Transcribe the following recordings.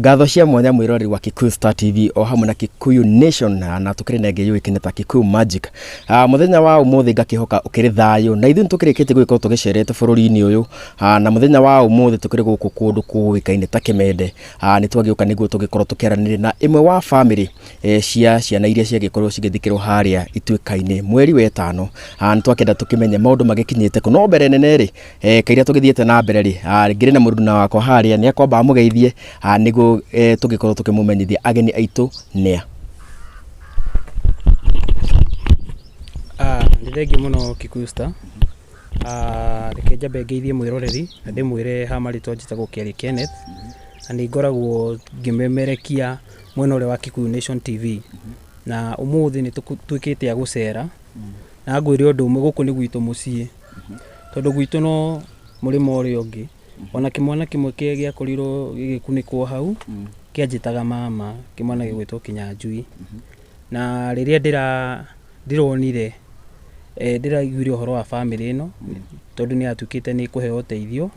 Ngatho cia mwanya mwĩroreri wa Kikuyu Star TV o hamwe na Kikuyu Nation na tũkĩrĩ na ĩngĩ yũĩkaine ta Kikuyu Magic. Mũthenya wa ũmũthĩ ngakĩhoka ũkĩrĩ thayũ na ithuĩ nĩtũkĩrĩkĩtie gũgĩkorwo tũgĩcerete bũrũri-inĩ ũyũ, na mũthenya wa ũmũthĩ tũkĩrĩ gũkũ kũndũ kũĩkaine ta Kĩmende. Nĩtwagĩũka nĩguo tũgĩkorwo tũkĩaranĩria na ĩmwe wa bamĩrĩ cia ciana iria ciagĩkorirwo cigĩthikĩrwo harĩa Ituĩka-inĩ mweri wa ĩtano. Nĩtwakĩenda tũkĩmenye maũndũ magĩkinyĩte kũ, no mbere nene rĩ, kaira tũgĩthiĩte na mbere rĩ, ngĩrĩ na mũruna wakwa harĩa nĩ akwamba amũgeithie, nĩguo tũgĩkorwo tũkĩmũmenyithia ageni aitũ nĩa. Nĩ thengiũ mũno Kikuyu Star. Reke nyambe ngeithie mwĩroreri na ndĩmwĩre ha marĩtwa njĩtagwo Kĩarie Kenneth na nĩ ngoragwo ngĩmemerekia mwena ũrĩa wa Kikuyu Nation TV. Na ũmũthĩ nĩ tũtuĩkĩte a gũcera na ngwĩre ũndũ ũmwe, gũkũ nĩ gwitũ mũciĩ, tondũ gwitũ no mũrĩmo ũrĩa ũngĩ. Ona kĩmwana kĩmwe gĩakorirwo gĩgĩkunĩkwo hau kĩanjĩtaga mama, kĩmwana gĩgwĩtwo Kĩnyanjui. Na rĩrĩa ndĩronire, ndĩraiguire ũhoro wa bamĩrĩ ĩno, tondũ nĩ yatuĩkĩte nĩ ĩkũheo ũteithio,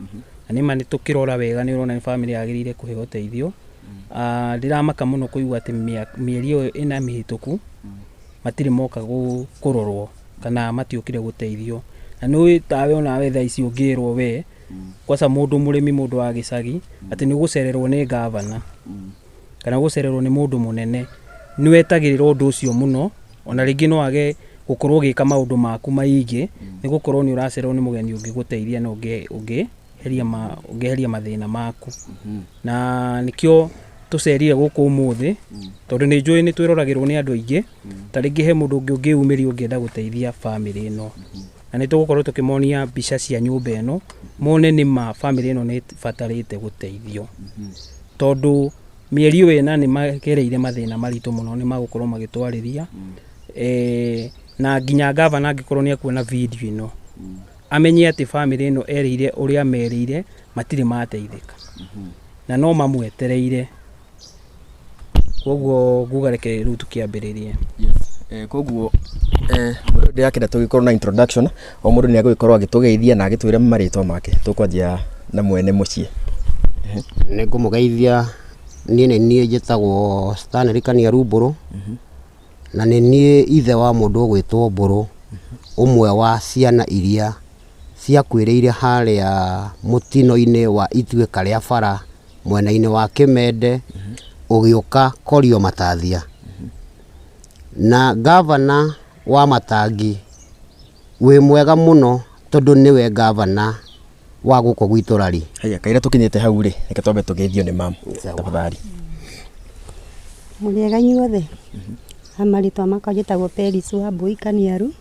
na nĩma nĩ tũkĩrora wega nĩ ũrona nĩ bamĩrĩ yagĩrĩire kũheo ũteithio. Ndĩramaka mũno kũigua atĩ mĩeri ĩyo ĩna mĩhĩtũku matirĩ moka kũrorwo kana matiokire gũteithio. Na nĩ ũĩ tawe onawe thaa ici ũngĩrwo we, kwanza mũndũ mũrĩmi, mũndũ wa gĩcagi, atĩ nĩ ũgũcererwo nĩ ngavana kana gũcererwo nĩ mũndũ mũnene, nĩ wetagĩrĩra ũndũ ũcio mũno, ona rĩngĩ no wage gũkorwo ũgĩka maũndũ maku maingĩ, nĩ gũkorwo nĩ ũracererwo nĩ mũgeni ũngĩgũteithia na ũngĩeheria mathĩna maku. Na nĩkĩo tũcerire gũkũ ũmũthĩ, tondũ nĩ njũĩ nĩ twĩroragĩrwo nĩ andũ aingĩ, ta rĩngĩ he mũndũ ũngĩ ũngĩyumĩria ũngĩenda gũteithia bamĩrĩ ĩno. Na nĩ tũgũkorwo tũkĩmonia mbica cia nyũmba ĩno, mone nĩ ma bamĩrĩ ĩno nĩ ĩbatarĩte gũteithio. Tondũ mĩeri ĩyo ĩna nĩ magereire mathĩna maritũ mũno, nĩ magũkorwo magĩtwarĩria. Na nginya ngavana angĩkorwo nĩ ekuona video ĩno, amenye atĩ bamĩrĩ ĩno erĩire ũrĩa merĩire matirĩ mateithĩka. Na no mamwetereire. Koguo nguga reke rĩu tũkĩambĩrĩrie. Koguo ndĩrakĩenda tũgĩkorwo na introduction, o mũndũ nĩ agũgĩkorwo agĩtũgeithia na agĩtwĩre marĩtwa make. Tũkwanjia na mwene mũciĩ. Nĩ ngũmũgeithia, niĩ nĩ niĩ njĩtagwo Stanley Kaniaru Mbũrũ, na nĩ niĩ ithe wa mũndũ ũgwĩtwo Mbũrũ, ũmwe wa ciana iria ciakuĩrĩire harĩa mũtino-inĩ wa Ituĩka rĩa bara mwena-inĩ wa Kĩmende ũgĩũka Korio Matathia. Na ngavana wa Matangi wĩ mwega mũno tondũ nĩwe ngavana wa gũkũ gwitũ Rari. Haya, kaira tũkinyĩte hau rĩ, reke twambe tũgeithio nĩ mam tafadhali. Mũrĩega inyuothe? Ha marĩtwa makwa njĩtagwo Peris Wambui Kaniaru,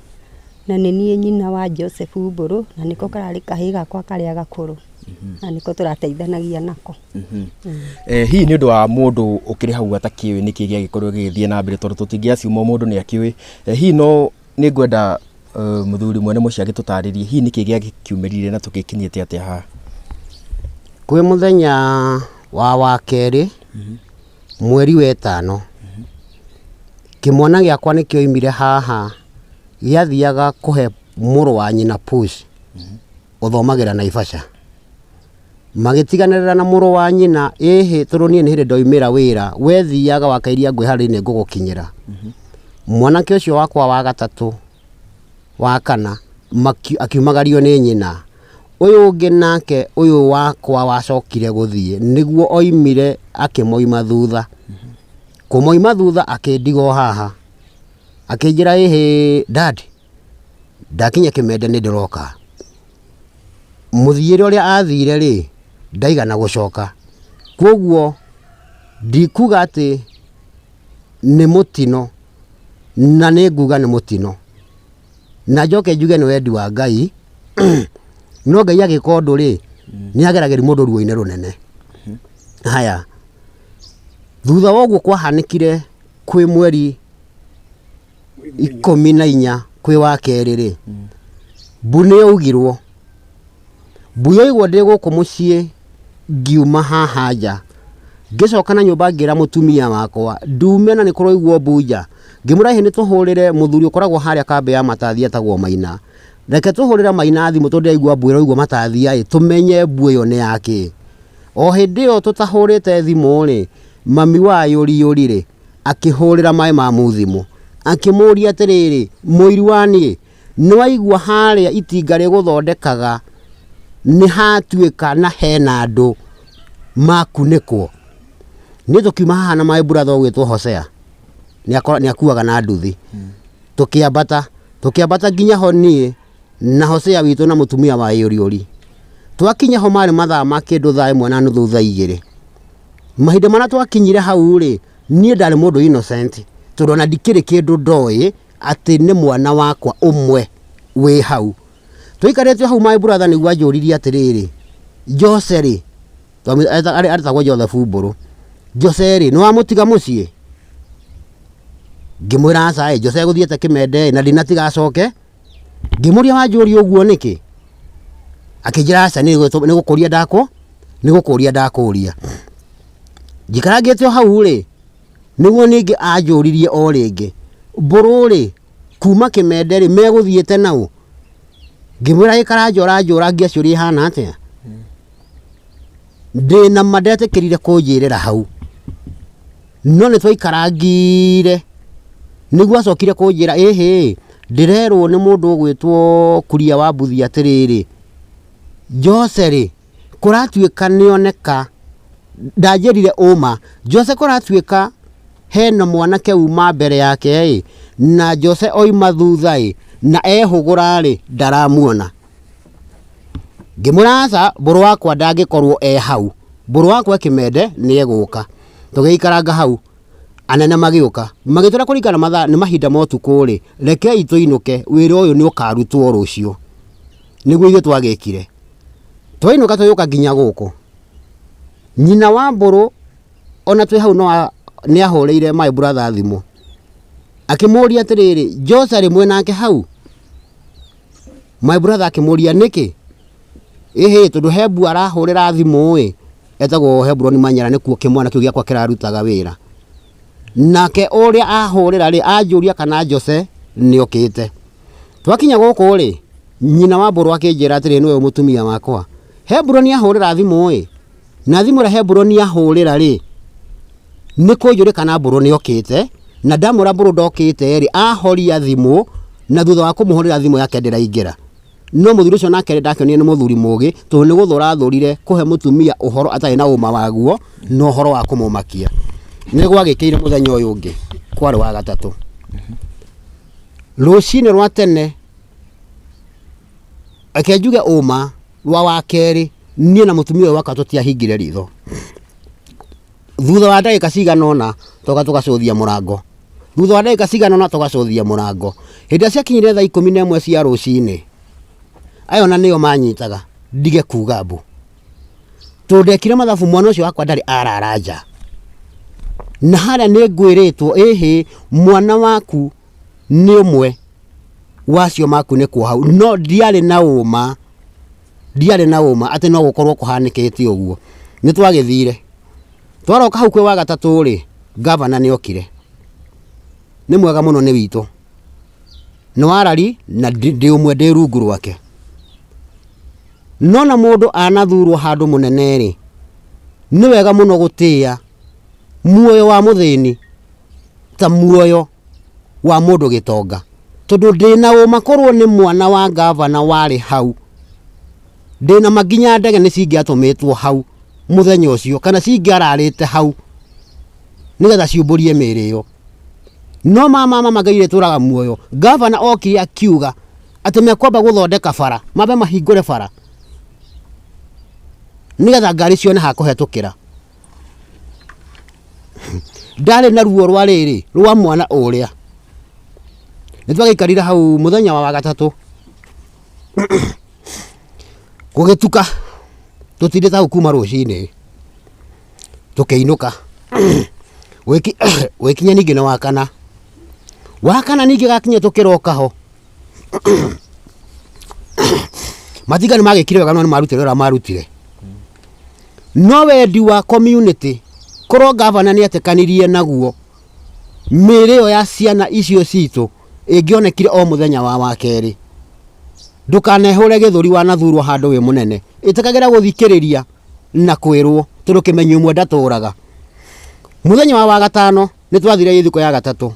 na nĩ niĩ nyina wa Joseph Mbũrũ, na nĩko kararĩ kahĩĩ gakwa karĩa gakũrũ, na nĩko tũrateithanagia nako. Hihi nĩ ũndũ wa mũndũ ũkĩrĩ hau atakĩũĩ nĩkĩ gĩagĩkorirwo gĩgĩthiĩ na mbere, tondũ tũtingĩ assume o mũndũ nĩ akĩũĩ. Hihi no nĩ ngwenda mũthuri mwene mũciĩ agĩtũtarĩrie hihi nĩkĩ gĩagĩkiumĩrire na tũgĩkinyĩte atĩa haha? Kwĩ mũthenya wa wakerĩ mweri wa ĩtano, kĩmwana gĩakwa nĩ kĩoimire haha gĩathiaga kũhe mũrũ wa nyina push ũthomagĩra Naivasha. Magĩtiganĩrĩra na mũrũ wa nyina, ĩhĩ tondũ niĩ nĩ hĩndĩ ndoimĩra wĩra, we thiaga wakairia ngwĩharĩria nĩ ngũgũkinyĩra. Mwanake ũcio wakwa wa gatatũ, wa kana, akiumagario nĩ nyina. Ũyũ ũngĩ nake ũyũ wakwa wacokire gũthiĩ, nĩguo oimire akĩmoima thutha. Kũmoima thutha akĩndiga o haha. Akĩnjĩra ĩhĩ dad, ndakinya Kĩmende nĩ ndĩroka. Mũthiĩre ũrĩa athire rĩ, ndaigana gũcoka. Koguo ndikuga atĩ nĩ mũtino, na nĩ nguga nĩ mũtino. Na njoke njuge nĩ wendi wa Ngai, no Ngai agĩka ũndũ rĩ, nĩ ageragĩria mũndũ ruo-inĩ rũnene. Haya, thutha wa ũguo kwahanĩkire kwĩ mweri 14 kwĩ wa kerĩ rĩ, mbu nĩ yaugirwo. Mbu yaigwo ndĩ gũkũ mũciĩ ngiuma haha nja, ngĩcoka na nyũmba ngĩra mũtumia wakwa ndume na nĩ kũraigwo mbu nja. Ngĩmwĩra ĩhĩ nĩ tũhũrĩre mũthuri ũkoragwo harĩa kambĩ ya Matathia etagwo Maina. Reke tũhũrĩre Maina thimũ tondũ ndĩraigua mbu ĩraigwo Matathia ĩ, tũmenye mbu ĩyo nĩ yakĩ. O hĩndĩ ĩyo tũtahũrĩte thimũ rĩ, mami wa Yũriyũri rĩ, akĩhũrĩra maĩ mamu thimũ. Akĩmũria atĩrĩrĩ, mũiru wa niĩ, nĩ waigua harĩa itinga rĩgũthondekaga nĩ hatuĩka na hena andũ makunĩkwo. Niĩ tũkiuma haha na my brother ũgwĩtwo Hosea, nĩ akuaga na nduthi. Tũkĩambata, tũkĩambata nginya ho niĩ na Hosea witũ na mũtumia wa Yũriyũri. Twakinya ho marĩ mathaa ma kĩndũ thaa ĩmwe na nuthu thaa igĩrĩ. Mahinda marĩa twakinyire hau rĩ, niĩ ndarĩ mũndũ innocent tondũ ona ndikĩrĩ kĩndũ ndoĩ atĩ nĩ mwana wakwa ũmwe wĩ hau. Tũikarĩte hau my brother nĩguo anjũririe atĩrĩrĩ, Jose rĩ, etagwo Joseph Mbũrũ, Jose rĩ, nĩ wamũtiga mũciĩ? Ngĩmwĩra aca ĩ, Jose egũthiĩte kĩmende ĩ, na ndinatiga acoke. Ngĩmũria wanjũria ũguo nĩkĩ? Akĩnjĩra aca nĩ gũkũria ndakũ, nĩ gũkũria ndakũria. Njikarangĩte o hau rĩ, nĩguo ningĩ anjũririe o rĩngĩ, Mbũrũ rĩ, kuma kĩmende rĩ, megũthiĩte naũ? Ngĩmwĩra ĩ Karanja ũranjũrangia ciũria ihana atĩa? Ndĩna ma ndetĩkĩrire kũnjĩrĩra hau. No nĩ twaikarangire nĩguo acokire kũnjĩra ĩhĩ, ndĩrerwo nĩ mũndũ ũgwĩtwo Kuria wa Mbuthi atĩrĩrĩ, Jose rĩ, kũratuĩka nĩoneka, ndanjĩrire ũma, Jose kũratuĩka hena mwanake uma mbere yake ĩ, na Jose oima thutha ĩ, na ehũgũra rĩ, ndaramuona. Ngĩmwĩra aca, mbũrũ wakwa ndangĩkorwo e hau, mbũrũ wakwa e kĩmende nĩ egũka. Tũgĩikaranga hau, anene magĩũka, magĩtwĩra kũringana na mathaa nĩ mahinda ma ũtukũ rĩ, rekei tũinũke wĩra ũyũ nĩ ũkarutwo rũciũ. Nĩguo ithuĩ twagĩkire. Twainũka tũgĩũka nginya gũkũ, nyina wa mbũrũ ona twĩ hau no nĩ ahũrĩire my brother thimũ, akĩmũria atĩrĩrĩ, Jose arĩ mwĩ nake hau? My brother akĩmũria nĩkĩ? Ĩhĩ tondũ he mbua arahũrĩra thimũ ĩ, etagwo Hebron Manyara nĩkuo kĩmwana kĩu gĩakwa kĩrarutaga wĩra. Nake ũrĩa ahũrĩra rĩ, anjũria kana Jose nĩ okĩte. Twakinya gũkũ rĩ, nyina wa mbũrũ akĩnjĩra atĩrĩ nĩwe mũtumia wakwa. Hebron ahũrĩra thimũ ĩ, na thimũ ĩrĩa Hebron ahũrĩra rĩ, nĩ kũnjũria kana mbũrũ nĩ okĩte, na ndamwĩra mbũrũ ndokĩte rĩ, ahoria thimũ, na thutha wa kũmũhũrĩra thimũ yake ndĩraingĩra. No mũthuri ũcio nake ndakĩonire nĩ mũthuri mũgĩ, tondũ nĩ gũthũra athũrire kũhe mũtumia ũhoro atarĩ na ũma waguo, na ũhoro wa kũmũmakia. Nĩ gwagĩkĩire mũthenya ũyũ ũngĩ, kwarĩ wa gatatũ. Rũcinĩ rwa tene, reke njuge ũma, rwa wa kerĩ, niĩ na mũtumia ũyũ wakwa tũtiahingire ritho. Thutha wa ndagĩka cigana ũna, twoka tũgacũthia mũrango. Thutha wa ndagĩka cigana ũna tũgacũthia mũrango. Hĩndĩ ĩrĩa ciakinyire thaa 11 cia rũcinĩ, aya ona nĩo manyitaga ndige kuga mbu. Tondũ ndekire mathabu mwana ũcio wakwa ndarĩ arara nja. Na harĩa nĩ ngwĩrĩtwo ĩhĩ mwana waku nĩ ũmwe wa acio makunĩkwo hau. No ndiarĩ na ũma, ndiarĩ na ũma atĩ no gũkorwo kũhanĩkĩte ũguo. Nĩ twagĩthire. Twaroka hau kwĩ wa gatatũ rĩ, ngavana nĩ okire. Nĩ mwega mũno nĩ witũ. Nĩ wa rari na ndĩ ũmwe ndĩ rungu rwake. No na mũndũ anathurwo handũ mũnene rĩ, nĩ wega mũno gũtĩa muoyo wa mũthĩni ta muoyo wa mũndũ gĩtonga. Tondũ ndĩna ũma korwo nĩ mwana wa ngavana warĩ hau, ndĩna ma nginya ndege nĩ cingĩatũmĩtwo hau mũthenya ũcio kana cingĩararĩte hau nĩgetha ciũmbũrie mĩĩrĩ ĩyo. No ma ma ma Ngai ũrĩa ũtũraga muoyo, ngavana okire akiuga atĩ mekwamba gũthondeka bara, mambe mahingũre bara nĩgetha ngari cione ha kũhetũkĩra. Ndarĩ na ruo rwa rĩrĩ, rwa mwana ũrĩa. Nĩ twagĩikarire hau mũthenya wa gatatũ, gũgĩtuka, tũtindĩte hau kuma rũcinĩ, tũkĩinũka. Gũgĩkinya ningĩ nĩ wakana, wakana ningĩ gakinya tũkĩroka ho, matinga nĩ magĩkire wega no nĩ marutire ũrĩa marutire. No wendi wa community korwo ngavana nĩ etĩkanirie naguo, mĩĩrĩ ĩyo ya ciana icio citũ ĩngĩonekire o mũthenya wa wakerĩ. Ndũkanehũre gĩthũri wanathurwo handũ wĩ mũnene, ĩtĩkagĩra gũthikĩrĩria. Na kwĩrwo tondũ kĩmenyi ũmwe ndatũraga. Mũthenya wa wagatano nĩ twathire ithiko ya gatatũ,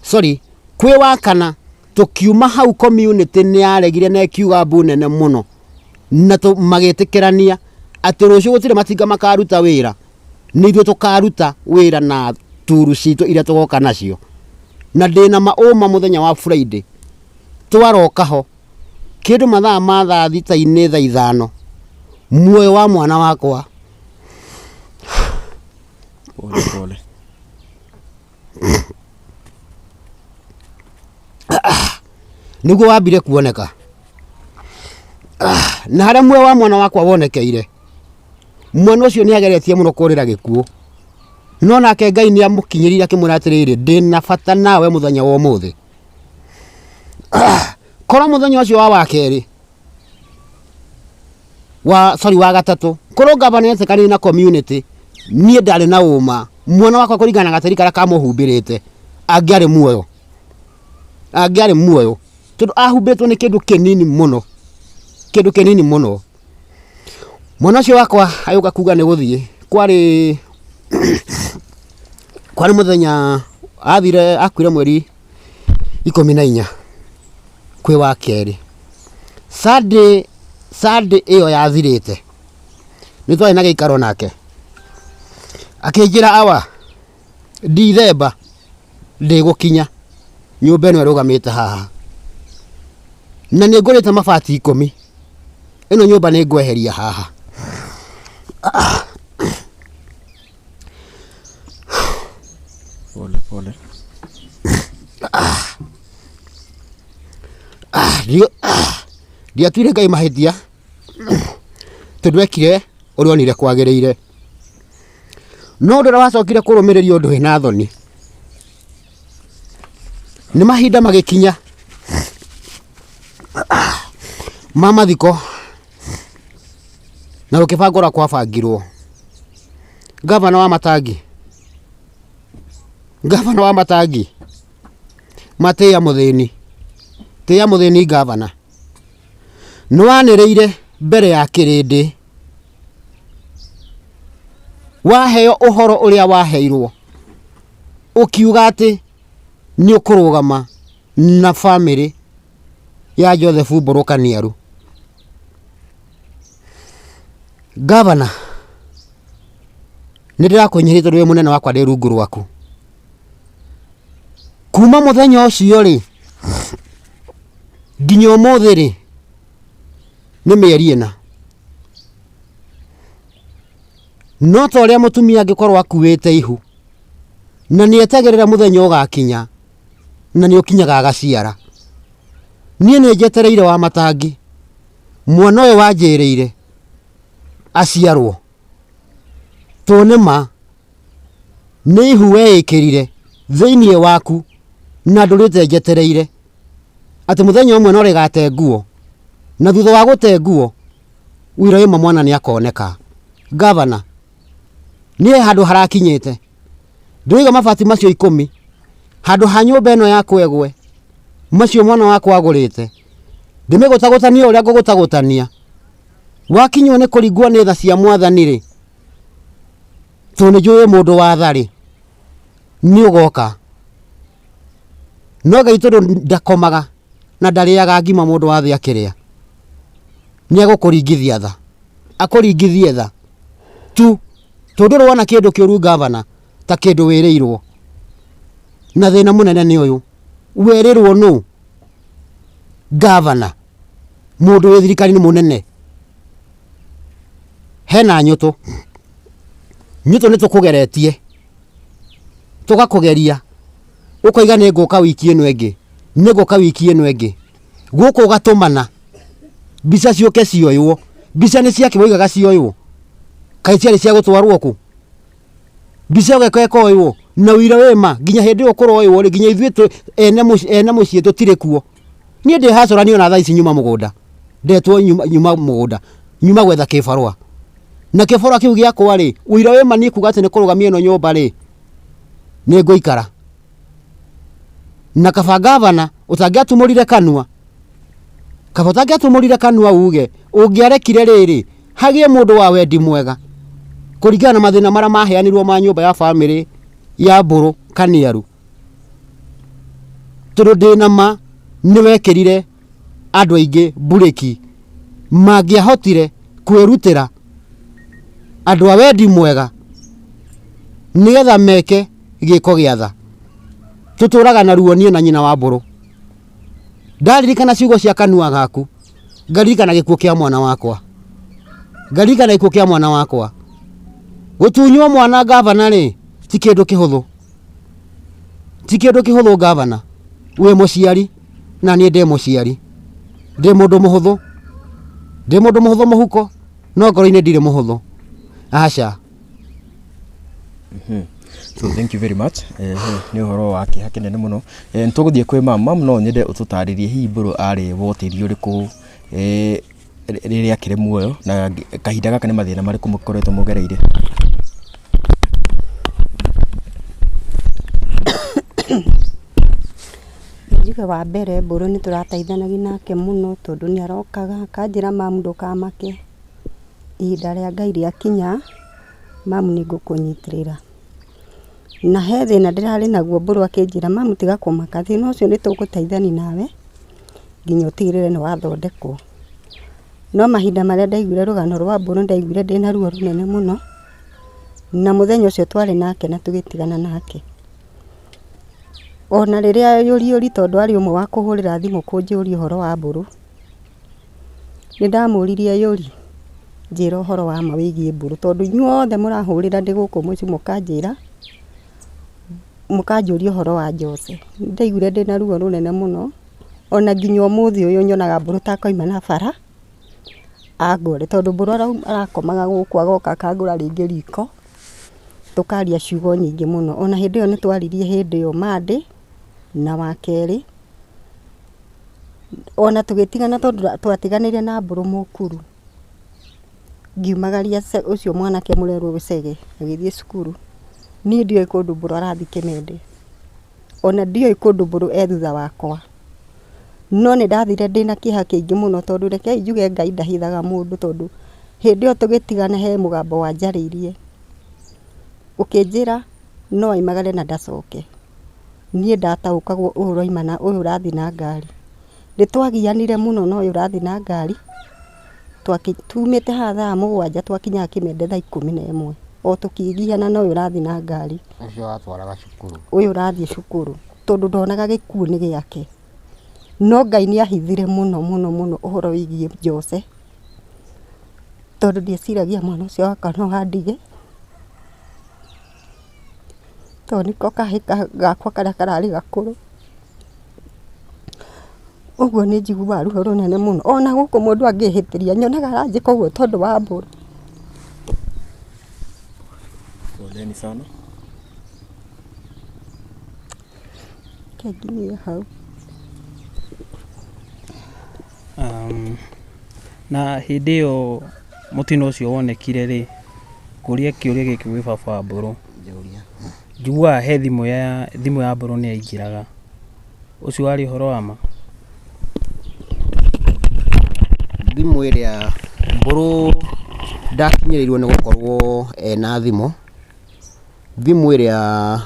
sorry, kwĩ wa kana tũkiuma hau, community nĩ yaregire na ĩkiuga mbu nene mũno na magĩtĩkĩrania atĩ rũciũ gũtirĩ matinga makaruta wĩra, nĩ ithuĩ tũkaruta wĩra na turu citũ iria tũgoka nacio. Na ndĩna ma ũma mũthenya wa Friday twaroka ho kĩndũ mathaa ma thaa thita-inĩ, thaa 5, muoyo wa mwana wakwa Pole pole. Nĩguo wambire kuoneka. Na harĩa muoyo wa mwana wakwa wonekeire, mwana ũcio nĩ ageretie mũno kũrĩra gĩkuũ, no nake Ngai nĩ amũkinyĩrire akĩmwĩra atĩrĩrĩ, ndĩna bata nawe mũthenya wa ũmũthĩ. Korwo mũthenya ũcio wa wakerĩ wa, sorry, wa gatatũ, korwo ngavana etĩkanĩire na community, niĩ ndarĩ na ũma mwana wakwa kũringana na gatĩri karĩa kamũhumbĩrĩte angĩarĩ muoyo, angĩarĩ muoyo, tondũ ahumbĩtwo nĩ kĩndũ kĩnini mũno, kĩndũ kĩnini mũno. Mwana ũcio wakwa agĩũka kuga nĩ gũthiĩ, kwarĩ mũthenya athire, akuire mweri 14 kwĩ wa kerĩ. Sunday, Sunday ĩyo yathirĩte nĩ twarĩ na gĩikaro nake, akĩnjĩra, "Awa, ndithemba ndĩgũkinya nyũmba ĩno ĩrũgamĩte haha na nĩ ngũrĩte mabati 10, ĩno nyũmba nĩ ngweheria haha." Pole pole. Ndiatuire Ngai mahĩtia tondũ ekire ũrĩa onire kwagĩrĩire, no ũndũ ũrĩa wacokire kũrũmĩrĩria ũndũ wĩna thoni nĩ mahinda magĩkinya ma mathiko na gũkĩbangwo ũrĩa kwabangirwo. Ngavana wa Matangi, ngavana wa Matangi, matĩĩa mũthĩni, tĩĩa mũthĩni. Ngavana, nĩ wanĩrĩire mbere ya kĩrĩndĩ waheo ũhoro ũrĩa waheirwo, ũkiuga atĩ nĩ ũkũrũgama na bamĩrĩ ya Joseph Mbũrũ Kaniaru. Ngavana, nĩ ndĩrakwĩnyihĩria tondũ wĩ mũnene wakwa, ndĩ rungu rwaku. Kuma mũthenya ũcio rĩ nginya ũmũthĩ rĩ, nĩ mĩeri 4. No ta ũrĩa mũtumia angĩkorwo akuĩte ihu na nĩ etagĩrĩra mũthenya ũgakinya na nĩ ũkinyaga agaciara, niĩ nĩ njetereire wa Matangi mwana ũyũ wanjĩrĩire aciarwo, tondũ nĩ ma nĩ ihu weĩkĩrire thĩinĩ waku na ndũrĩte njetereire atĩ mũthenya ũmwe no rĩgate nguo, na thutha wa gũte nguo wĩra wĩma mwana nĩ akoneka. Ngavana, niĩ handũ harakinyĩte ndĩroiga mabati macio 10 handũ ha nyũmba ĩno yakwa ĩgwe, macio mwana wakwa agũrĩte, ndĩmĩgũtagũtania ũrĩa ngũgũtagũtania. Wakinywo nĩ kũringwo nĩ tha cia Mwathani rĩ, tondũ nĩ njũĩ mũndũ wa tha rĩ, nĩ ũgoka. No Ngai tondũ ndakomaga na ndarĩaga ngima mũndũ wa thĩ akĩrĩa, nĩ egũkũringithia tha, akũringithie tha tu, tondũ ndũrĩ wona kĩndũ kĩũru, ngavana, ta kĩndũ wĩrĩirwo. Na thĩna mũnene nĩ ũyũ, werĩrwo nũ? Ngavana, mũndũ wĩ thirikari-inĩ mũnene, hena nyũtũ, nyũtũ nĩ tũkũgeretie, tũgakũgeria, ũkoiga nĩ ngũka wiki ĩno ĩngĩ, nĩ ngũka wiki ĩno ĩngĩ, gũkũ ũgatũmana mbica ciũke cioywo. Mbica nĩ ciake woigaga cioywo, kaĩ ciarĩ cia gũtwarwo kũ? Mbica ĩyo ĩkoywo na ũira wĩ ma nginya hĩndĩ ĩyo kũroywo rĩ, nginya ithuĩ twĩ ene mũciĩ tũtirĩ kuo. Niĩ ndĩ hacũra niĩ ona thaa ici nyuma mũgũnda, ndetwo nyuma mũgũnda, nyuma gwetha kĩbarũa, na kĩbarũa kĩu gĩakwa rĩ, ũira wĩ ma niĩ kuga atĩ nĩ kũrũgamia ĩno nyũmba rĩ, nĩ ngũikara. Na kaba ngavana ũtangĩatumũrire kanua, kaba ũtangĩatumũrire kanua uge ũngĩarekire rĩrĩ. Hagĩe mũndũ wa wendi mwega kũringana na mathĩna marĩa maheanirwo ma nyũmba ya bamĩrĩ ya Mbũrũ Kaniaru, tondũ ndĩna ma nĩ wekĩrire andũ aingĩ mburĩki mangĩahotire kwĩrutĩra andũ a wendi mwega nĩgetha meke gĩko gĩa tha. Tũtũraga na ruo niĩ na nyina wa Mbũrũ. Ndaririkana ciugo cia kanua gaku, ngaririkana gĩkuũ kĩa mwana wakwa, ngaririkana gĩkuũ kĩa mwana wakwa. Gũtunywo mwana ngavana rĩ, ti kĩndũ kĩhũthũ, ti kĩndũ kĩhũthũ ngavana. Wĩ mũciari na niĩ ndĩ mũciari, ndĩ mũndũ mũhũthũ, ndĩ mũndũ mũhũthũ mũhuko, no ngoro-inĩ ndirĩ mũhũthũ, aca. So thank you very much. Nĩ ũhoro wa kĩeha kĩnene mũno. Nĩ tũgũthiĩ kwĩ mam. Mam, no nyende ũtũtarĩrie hihi Mbũrũ arĩ wa ũteithio ũrĩkũ rĩrĩa akĩrĩ muoyo, na kahinda gaka nĩ mathĩna marĩkũ mũkoretwo mũgereire? Njuge wa mbere Mbũrũ nĩ tũrateithanagia nake mũno tondũ nĩ arokaga akanjĩra mamu ndũkamake, ihinda rĩa Ngai rĩakinya mamu nĩ ngũkũnyitĩrĩra. Na he thĩna ndĩrarĩ naguo Mbũrũ akĩnjĩra mamu tiga kũmaka, thĩna ũcio nĩ tũgũteithania nawe nginya ũtigĩrĩre nĩ wathondekwo. No mahinda marĩa ndaiguire rũgano rwa Mbũrũ ndaiguire ndĩna ruo rũnene mũno, na mũthenya ũcio twarĩ nake na tũgĩtigana nake. Ona rĩrĩa yũri yũri tondũ arĩ ũmwe wa kũhũrĩra thimũ kũnjũria ũhoro wa Mbũrũ, nĩ ndamũririe yũri njĩra ũhoro wa ma wĩgiĩ Mbũrũ, tondũ inyuothe mũrahũrĩra ndĩ gũkũ mũciĩ mũkanjĩra, mũkanjũria ũhoro wa Jose. Ndaiguire ndĩna ruo rũnene mũno, ona nginya ũmũthĩ ũyũ nyonaga Mbũrũ ta akoima na bara angũre, tondũ Mbũrũ arakomaga gũkũ agoka akangũra rĩngĩ riko, tũkaria ciugo nyingĩ mũno. Ona hĩndĩ ĩyo nĩ twaririe hĩndĩ ĩyo Monday na wakerĩ, ona tũgĩtigana tondũ twatiganĩire na Mbũrũ Mũkuru. Ngiumagaria ũcio mwanake mũrerwo Gĩcege agĩthiĩ cukuru. Niĩ ndioĩ kũndũ Mbũrũ arathiĩ Kĩmende, ona ndioĩ kũndũ Mbũrũ e thutha wakwa. No nĩ ndathire ndĩna kĩeha kĩingĩ mũno tondũ rekei njuge Ngai ndahithaga mũndũ, tondũ hĩndĩ ĩyo tũgĩtigana he mũgambo wanjarĩirie ũkĩnjĩra no aimagare na ndacoke. Niĩ ndataũkagwo ũyũ ũraima na ũyũ ũrathiĩ na ngari. Nĩ twagianire mũno na ũyũ ũrathiĩ na ngari. Tumĩte haha thaa 7 twakinyaga Kĩmende thaa 11 o tũkĩgiana na ũyũ ũrathiĩ na ngari. Ũcio watwaraga cukuru. Ũyũ ũrathiĩ cukuru tondũ ndonaga gĩkuũ nĩ gĩake. No Ngai nĩ ahithire mũno mũno mũno ũhoro wĩgiĩ Jose, tondũ ndieciragia mwana ũcio wakwa no andige, tondũ nĩko kahĩĩ gakwa karĩa kararĩ gakũrũ. Ũguo nĩ njiguaga ruo rũnene mũno, ona gũkũ mũndũ angĩhĩtĩria nyonaga aranjĩka ũguo tondũ wa Mbũrũ. Poleni sana. Reke nginyie hau. Na hĩndĩ ĩyo mũtino ũcio wonekire rĩ, ngũrie kĩũria gĩkĩ gwĩ baba wa Mbũrũ. Njiguaga he thimũ ya Mbũrũ nĩ yaingĩraga. Ũcio warĩ ũhoro wa ma? Thimũ ĩrĩa Mbũrũ ndakinyĩrĩirwo nĩ gũkorwo ena thimũ. Thimũ ĩrĩa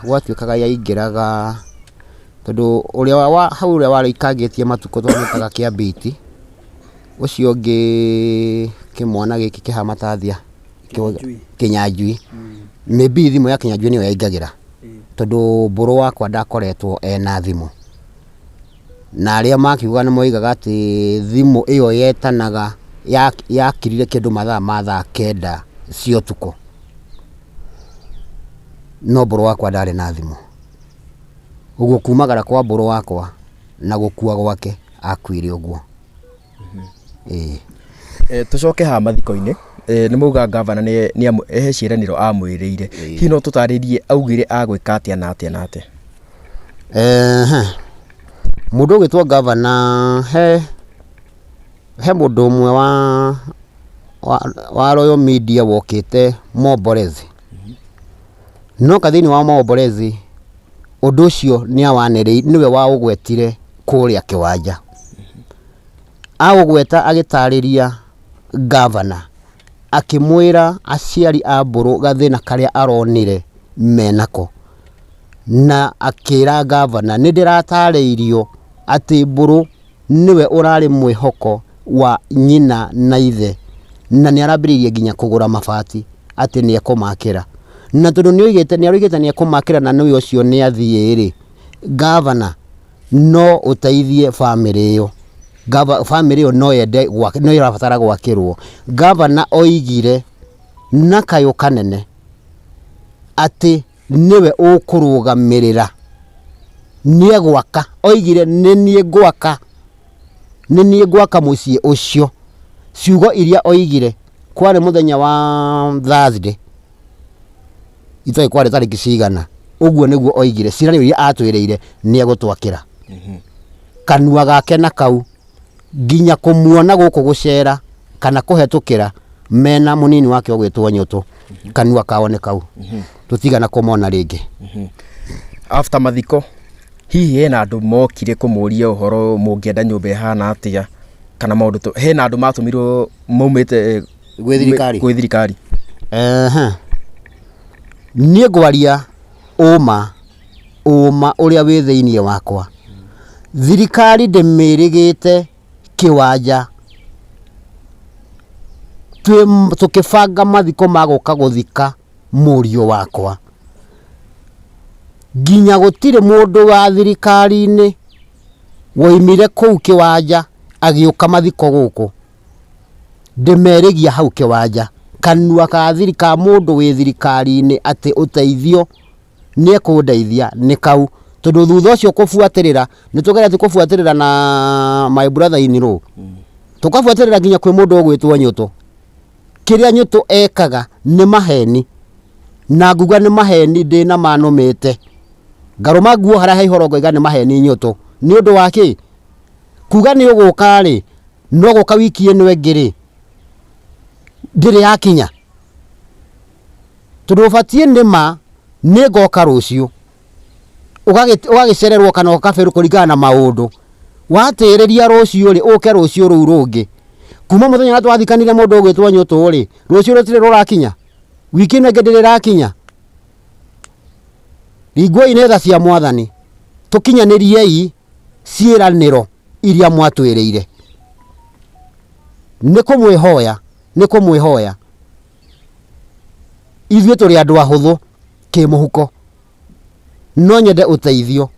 gwatuĩkaga yaingĩraga, tondũ ũrĩa wa hau ũrĩa warĩkangĩtie matukũ twamwĩtaga Kĩambiti, ũcio ũngĩ kĩmwana gĩkĩ kĩhama ta thia, Kĩnyanjui. Maybe thimũ ya Kĩnyanjui nĩyo yaingagĩra, tondũ Mbũrũ wakwa ndakoretwo ena thimũ. Na arĩa makiugaga nĩ moigaga atĩ thimũ ĩyo yetanaga yakirire kĩndũ mathaa ma thaa 9 cia ũtukũ. No Mbũrũ wakwa ndarĩ na thimũ. Ũguo kumagara kwa Mbũrũ wakwa na gũkua gwake akuire ũguo. Ĩĩ. Tũcoke haha mathiko-inĩ, nĩ mauga ngavana he ciĩranĩro amwĩrĩire. Hihi no tũtarĩrie augire agwĩka atĩa na atĩa na atĩa? Mũndũ ũgwĩtwo ngavana he mũndũ ũmwe wa Royal Media wokĩte Momborezi. Noka thĩinĩ wa Momborezi ũndũ ũcio nĩwe waũgwetire kũrĩa kĩwanja. Aũgweta agĩtarĩria ngavana Akĩmwĩra aciari a Mbũrũ gathĩna karĩa aronire menako, na akĩra ngavana nĩ ndĩratarĩirio atĩ Mbũrũ nĩwe ũrarĩ mwĩhoko wa nyina na ithe, na nĩ arambĩrĩirie nginya kũgũra mabati atĩ nĩ ekũmakĩra. Na tondũ nĩ oigĩte nĩ aroigĩte nĩ ekũmakĩra na nĩwe ũcio nĩ athiĩ rĩ, ngavana no ũteithie bamĩrĩ ĩyo. Bamĩrĩ ĩyo no yende no ĩrabatara gwakĩrwo. Ngavana oigire na kayũ kanene atĩ nĩwe ũkũrũgamĩrĩra, nĩ egwaka, oigire nĩ niĩ ngwaka, nĩ niĩ ngwaka mũciĩ ũcio. Ciugo iria oigire kwarĩ mũthenya wa Thursday, itoĩ kwarĩ tarĩki cigana, ũguo nĩguo oigire, ciĩranĩro iria atwĩrĩire nĩ egũtwakĩra. Kanua gake na kau nginya kũmuona gũkũ gũcera kana kũhetũkĩra mena mũnini wake ũgwĩtwo Nyũtũ, kanua kao nĩ kau, tũtigana kũmona rĩngĩ. After mathiko, hihi hena andũ mokire kũmũria ũhoro mũngĩenda nyũmba ĩhana atĩa kana maũndũ hena andũ matũmirwo maumĩte Gwĩ thirikari? Gwĩ thirikari. Ehe. Niĩ ngwaria ũma, ũma ũrĩa wĩ thĩinĩ wakwa. Thirikari ndĩmĩrĩgĩte kĩwanja tũkĩbanga mathiko ma gũka gũthika mũriũ wakwa. Nginya gũtirĩ mũndũ wa thirikari-inĩ woimire kũu kĩwanja agĩũka mathiko gũkũ. Ndĩmerĩgia hau kĩwanja, kanua ka ka mũndũ wĩ thirikari-inĩ atĩ ũteithio nĩ ekũndeithia nĩ kau. Tondũ thutha ũcio kũbuatĩrĩra, nĩ tũgeretie kũbuatĩrĩra na my brother in law, tũkabuatĩrĩra nginya kwĩ mũndũ ũgwĩtwo Nyũtũ. Kĩrĩa Nyũtũ ekaga nĩ maheni, na nguga nĩ maheni ndĩna ma nũmĩte. Ngarũma nguo harĩa he ihoro ngoiga nĩ maheni Nyũtũ. Nĩ ũndũ wa kĩ? Kuga nĩ ũgũka rĩ, no gũka wiki ĩno ĩngĩ rĩ, ndĩrĩ yakinya. Tondũ ũbatiĩ nĩ ma nĩ ngoka rũciũ, ũgagĩcererwo kana ũkabĩrwo kũringana na maũndũ. Watĩrĩria rũciũ rĩ, ũke rũciũ rũu rũngĩ. Kuma mũthenya ũrĩa twathikanire mũndũ ũgwĩtwo Nyũtũ rĩ, rũciũ rũtirĩ rũrakinya? Wiki ĩno ĩngĩ ndĩrĩ ĩrakinya? Ringwoi nĩ tha cia Mwathani, tũkinyanĩriei ciĩranĩro iria mwatwĩrĩire. Nĩ kũmwĩhoya, nĩ kũmwĩhoya. Ithuĩ tũrĩ andũ ahũthũ kĩmũhuko, no nyende ũteithio.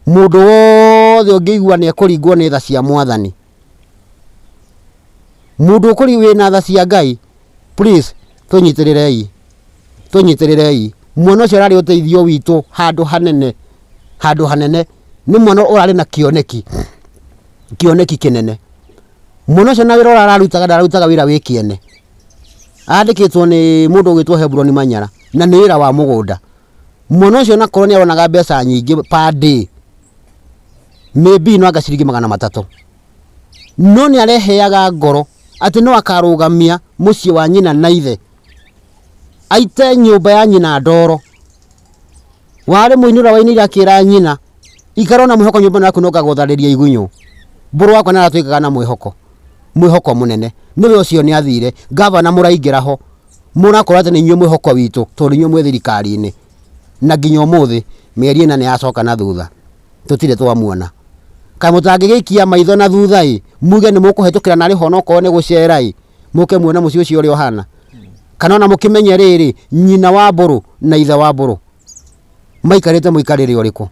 Mũndũ wothe ũngĩigua nĩ ekũringwo nĩ tha cia Mwathani, mũndũ wĩna tha cia Ngai, please tũnyitĩrĩrei, tũnyitĩrĩrei. Mwana ũcio ararĩ ũteithio witũ handũ hanene, handũ hanene. Nĩ mwana ũrarĩ na kĩoneki, kĩoneki kĩnene. Mwana ũcio na wĩra ũrĩa ararutaga ndararutaga wĩra wĩ kĩene. Andĩkĩtwo nĩ mũndũ ũgwĩtwo Hebron Manyara na nĩ wĩra wa mũgũnda. Mwana ũcio onakorwo nĩ aronaga mbeca nyingĩ per day, maybe no anga ciringi 300. No nĩ areheaga ngoro atĩ no akarũgamia mũciĩ wa nyina na ithe. Aite nyũmba ya nyina ndoro. Warĩ mũini ũrĩa wainĩire akĩra nyina, ikara na mwĩhoko nyũmba ĩno yaku no ngagũtharĩria igunyũ. Mbũrũ wakwa nĩ aratwĩkaga na mwĩhoko, mwĩhoko mũnene. Nĩwe ũcio nĩ athire, ngavana mũraingĩra ho, mũrakorwo atĩ nĩ inyuĩ mwĩhoko witũ tondũ inyuĩ mwĩ thirikari-inĩ. Na nginya ũmũthĩ mĩeri ĩna nĩ yacoka na thutha, tũtirĩ twamuona. Kaĩ mũtangĩgĩikia maitho na thutha ĩ, muge nĩ mũkũhetũkĩra narĩ ho onokorwo nĩ gũcera ĩ, mũke muone mũciĩ ũcio ũrĩa ũhana. Kana ona mũkĩmenye rĩrĩ, nyina wa Mbũrũ na ithe wa Mbũrũ maikarĩte mũikarĩre ũrĩkũ.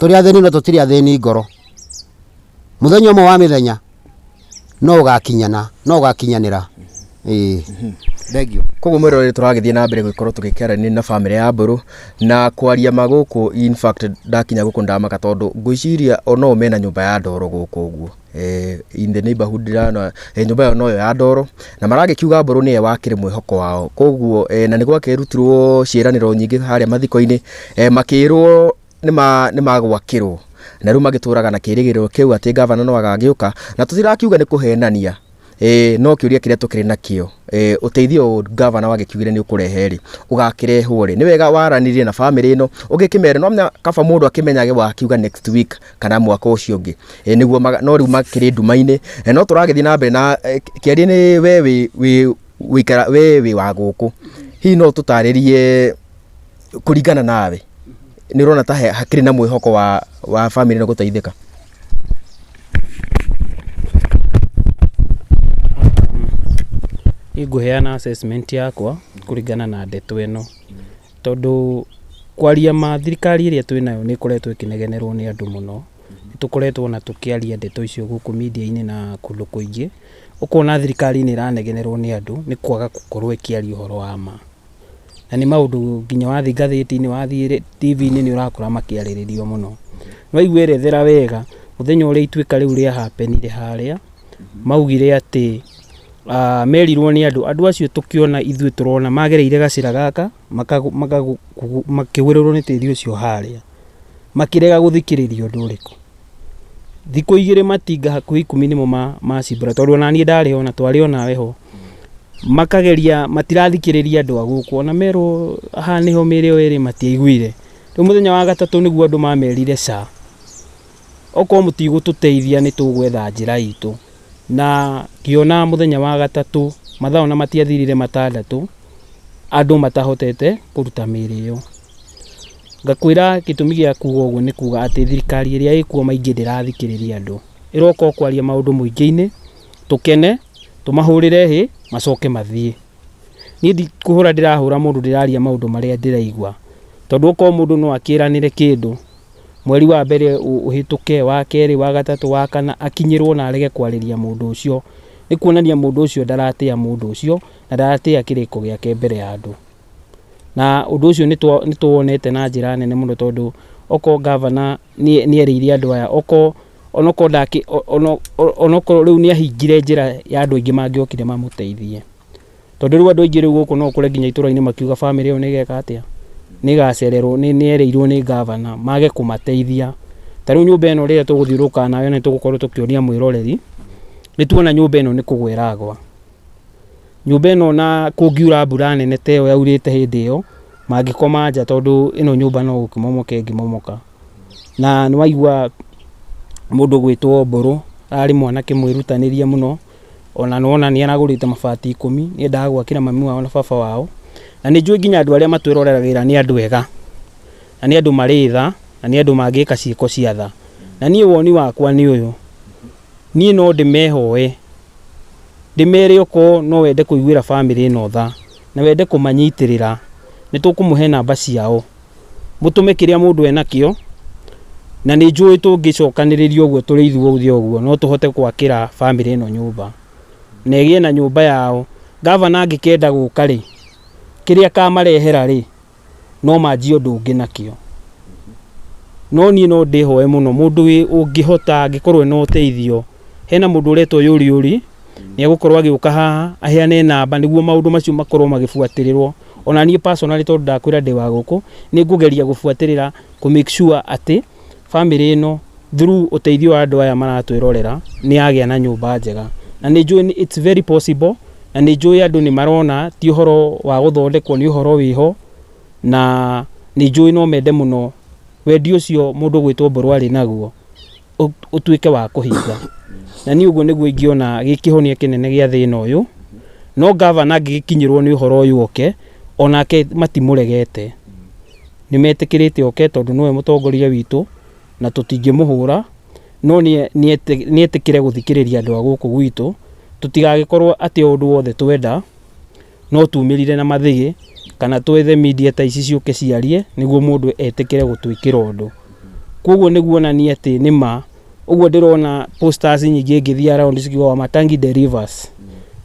Tũrĩ athĩni no tũtirĩ athĩni ngoro. Mũthenya ũmwe wa mĩthenya no ũgakinyana, no ũgakinyanĩra. Ĩĩ. Thengiũ. Koguo mwĩroreri tũragĩthiĩ na mbere gũgĩkorwo tũgĩkĩaranĩria na bamĩrĩ ya Mbũrũ na kwaria ma gũkũ in fact ndakinya gũkũ ndamaka tondũ ngwĩciria o no mena nyũmba ya ndoro gũkũ ũguo. In the neighborhood ndĩrona nyũmba ĩyo noyo ya ndoro na maragĩkiuga Mbũrũ nĩye wakĩrĩ mwĩhoko wao koguo na nĩ gwakĩrutirwo ciĩranĩro nyingĩ harĩa mathiko-inĩ makĩrwo nĩ magwakĩrwo na rĩu magĩtũraga na kĩrĩgĩrĩro kĩu atĩ ngavana no agagĩũka na tũtirakiuga nĩ kũhenania. No kĩũria kĩrĩa tũkĩrĩ nakĩo, ũteithio ũyũ gavana wagĩkiugire nĩ ũkũrehe rĩ, ũgakĩrehwo rĩ? Nĩ wega waranĩrie na bamĩrĩ ĩno ũgĩkĩmere, no menya kaba mũndũ akĩmenyage wakiuga next week kana mwaka ũcio ũngĩ, nĩguo no rĩu makĩrĩ nduma-inĩ. No tũragĩthiĩ na mbere na kĩarie nĩ we wĩ wĩ wĩikara we wĩ wa gũkũ, hihi no tũtarĩrie kũringana nawe nĩ ũrona ta hakĩrĩ na mwĩhoko wa bamĩrĩ ĩno gũteithĩka? Niĩ ngũheana assessment yakwa kũringana na ndeto ĩno, tondũ kwaria ma thirikari ĩrĩa twĩnayo nĩ ĩkoretwo ĩkĩnegenerwo nĩ andũ mũno. Nĩ tũkoretwo ona tũkĩaria ndeto icio gũkũ media-inĩ na kũndũ kũingĩ, ũkona thirikari nĩ ĩranegenerwo nĩ andũ nĩ kwaga gũkorwo ĩkĩaria ũhoro wa ma. Na nĩ maũndũ nginya wathiĩ ngathĩti-inĩ, wathiĩ TV-inĩ nĩ ũrakora makĩarĩrĩrio mũno. Nĩwaigua erethera wega mũthenya ũrĩa ituĩka rĩu rĩa happenire harĩa, maugire atĩ merirwo nĩ andũ, andũ acio tũkĩona ithuĩ tũrona magereire gacĩra gaka makĩgũrĩrwo nĩ tĩri ũcio harĩa, makĩrega gũthikĩrĩria ũndũ ũrĩkũ. Thikũ igĩrĩ matinga hakuhĩ 10 nĩmo macimbũra, tondũ ona niĩ ndarĩ ho na twarĩ onawe ho, makageria matirathikĩrĩria andũ a gũkũ, ona merwo haha nĩho mĩĩrĩ ĩyo ĩrĩ matiaiguire. Rĩu mũthenya wa gatatũ nĩguo andũ mamerire ca, okorwo mũtigũtũteithia nĩ tũgwetha njĩra itũ. Na ngĩona mũthenya wa gatatũ mathaa ona matiathirire matandatũ, andũ matahotete kũruta mĩĩrĩ ĩyo. Ngakwĩra gĩtũmi gĩa kuga ũguo nĩ kuga atĩ thirikari ĩrĩa ĩkuo maingĩ ndĩrathikĩrĩria andũ, ĩroka o kwaria maũndũ mũingĩ-inĩ, tũkene, tũmahũrĩre hĩ, macoke mathiĩ. Niĩ ndikũhũra ndĩrahũra mũndũ, ndĩraria maũndũ marĩa ndĩraigua, tondũ okorwo mũndũ no akĩranĩre kĩndũ mweri wa mbere ũhĩtũke, wa kerĩ, wa gatatũ, wa kana, akinyĩrwo na arege kwarĩria mũndũ ũcio, nĩ kuonania mũndũ ũcio ndaratĩa mũndũ ũcio na ndaratĩa kĩrĩko gĩake mbere ya andũ. Na ũndũ ũcio nĩ tũwonete na njĩra nene mũno, tondũ okorwo gavana nĩ erĩire andũ aya, okorwo onokorwo ndakĩ onokorwo rĩu nĩ ahingire njĩra ya andũ aingĩ mangĩokire mamũteithie, tondũ rĩu andũ aingĩ rĩu gũkũ no ũkore nginya itũra-inĩ makiuga bamĩrĩ ĩyo nĩ ĩgeka atĩa, nĩ ĩgacererwo, nĩ erĩirwo nĩ gavana mage kũmateithia. Ta rĩu nyũmba ĩno rĩrĩa tũgũthiũrũrũka nayo nĩ tũgũkorwo tũkĩonia mwĩroreri, nĩ tuona nyũmba ĩno nĩ kũgwa ĩragwa. Nyũmba ĩno na kũngiura mbura nene ta ĩyo yaurĩte hĩndĩ ĩyo, mangĩkoma nja, tondũ ĩno nyũmba no gũkĩmomoka ĩngĩmomoka. Na nĩ waigua mũndũ gwĩtwo Mbũrũ ararĩ mwanake mwĩrutanĩria mũno, ona nĩwona nĩ aragũrĩte mabati 10, nĩ endaga gwakĩra mami wao na baba wao. Na nĩ njũĩ nginya andũ arĩa matwĩroreragĩra nĩ andũ ega, na nĩ andũ marĩ tha, na nĩ andũ mangĩka ciĩko cia tha. Na niĩ woni wakwa nĩ ũyũ, niĩ no ndĩmehoe, ndĩmere okorwo no wende kũiguĩra bamĩrĩ ĩno tha, na wende kũmanyitĩrĩra, nĩ tũkũmũhe namba ciao, mũtũme kĩrĩa mũndũ enakĩo, na nĩ njũĩ tũngĩcokanĩrĩria ũguo tũrĩ ithuothe ũguo, no tũhote gwakĩra bamĩrĩ ĩno nyũmba, na ĩgĩe na nyũmba yao. Gavana angĩkenda gũka rĩ, kĩrĩa akamarehera rĩ, no manjie ũndũ ũngĩ nakĩo. No niĩ no ndĩhoe mũno mũndũ ũngĩhota angĩkorwo ena ũteithio, hena mũndũ ũretwo Yũri Yũri, nĩ egũkorwo agĩũka haha aheane namba nĩguo maũndũ macio makorwo magĩbuatĩrĩrwo. Ona niĩ personally, tondũ ndakwĩra ndĩ wa gũkũ, nĩ ngũgeria gũbuatĩrĩra kũ make sure atĩ bamĩrĩ ĩno through ũteithio wa andũ aya maratwĩrorera nĩ yagĩa na nyũmba njega. Na nĩ njũĩ it's very possible, na nĩ njũĩ andũ nĩ marona ti ũhoro wa gũthondekwo, nĩ ũhoro wĩho, na nĩ njũĩ no mende mũno wendi ũcio mũndũ gwĩtwo Mbũrũ arĩ naguo ũtuĩke wa kũhinga. Na niĩ ũguo nĩguo ingĩona gĩ kĩhonia kĩnene gĩa thĩna ũyũ. No gavana angĩgĩkinyĩrwo nĩ ũhoro ũyũ oke, onake matimũregete, nĩ metĩkĩrĩte oke, tondũ nĩwe mũtongoria witũ na tũtingĩmũhũra, no nĩ etĩkĩre gũthikĩrĩria andũ a gũkũ gwitũ, tũtigagĩkorwo atĩ o ũndũ wothe twenda no tumĩrire na mathĩgĩ, kana twethe media ta ici ciũke ciarie nĩguo mũndũ etĩkĩre gũtwĩkĩra ũndũ. Koguo nĩguo onanie atĩ nĩ ma ũguo ndĩrona posters nyingĩ ngĩthiĩ around cikiuga Wamatangi delivers,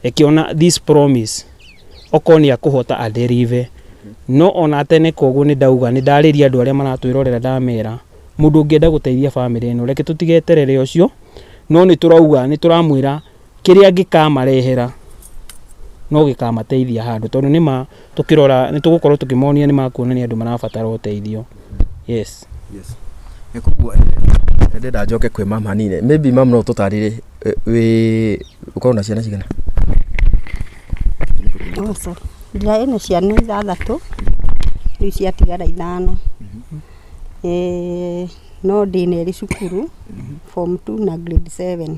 ĩkĩona this promise okorwo nĩ akũhota adeliver. No ona ateneka ũguo, nĩ ndauga nĩ ndarĩria andũ arĩa maratwĩrorera, ndamera mũndũ ũngĩenda gũteithia bamĩrĩ ĩno, reke tũtigeterere ũcio, no nĩ tũrauga nĩ tũramwĩra kĩrĩa angĩkamarehera no gĩkamateithia handũ, tondũ nĩma tũkĩrora nĩ tũgũkorwo tũkĩmonia nĩ makuona nĩ andũ marabatara ũteithio. Yes. Yes. Koguo ndĩrenda njoke kwĩ mama hanini. Maybe mam no ũtũtarĩrie wĩ ũkoragwo na ciana cigana? Oh, sorry. Ndĩra ĩna ciana ithathatũ, rĩu ciatigara ithano. No ndĩna erĩ cukuru, form 2 na grade 7.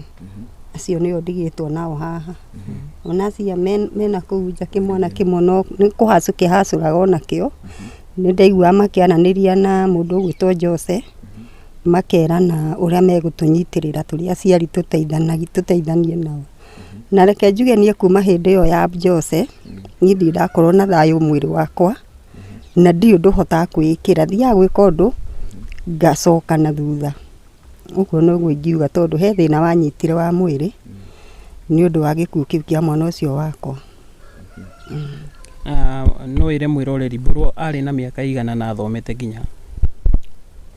Acio nĩo ndigĩtwo nao haha. Ona acio mena kũu nja kĩmwana kĩmwe no nĩ kũhacũ kĩhacũraga onakĩo. Nĩ ndaiguaga makĩaranĩria na mũndũ ũgwĩtwo Jose, makerana ũrĩa megũtũnyitĩrĩra tũrĩ aciari tũteithanie nao. Na reke njuge niĩ kuma hĩndĩ ĩyo ya Jose, niĩ ndirĩ ndakorwo na thayũ mwĩrĩ wakwa, na ndirĩ ũndũ hotaga kwĩĩkĩra. Thiaga gwĩka ũndũ, ngacoka na thutha. Ũguo noguo ingiuga tondũ he thĩna wanyitire wa mwĩrĩ, nĩ ũndũ wa gĩkuũ kĩu kĩa mwana ũcio wakwa. No ĩre mwĩroreri Mbũrũ arĩ na mĩaka igana na athomete nginya?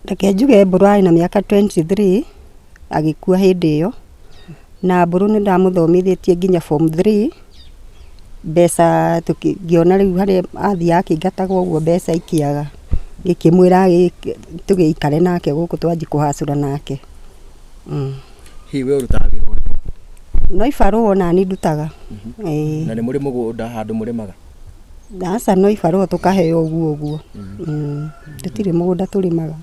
Reke njuge Mbũrũ arĩ na mĩaka 23 agĩkua hĩndĩ ĩyo, na Mbũrũ nĩ ndamũthomithĩtie nginya form 3. Mbeca ngĩona rĩu harĩa athiaga akĩingatagwo ũguo mbeca ikĩaga, ngĩkĩmwĩra tũgĩikare nake gũkũ twanjie kũhacũra nake. Hihi we ũrutaga wĩra ũrĩkũ? No ibarũa ona niĩ ndutaga. Na nĩ mũrĩ mũgũnda handũ mũrĩmaga? Aca, no ibarũa tũkaheo ũguo ũguo. Tũtirĩ mũgũnda tũrĩmaga.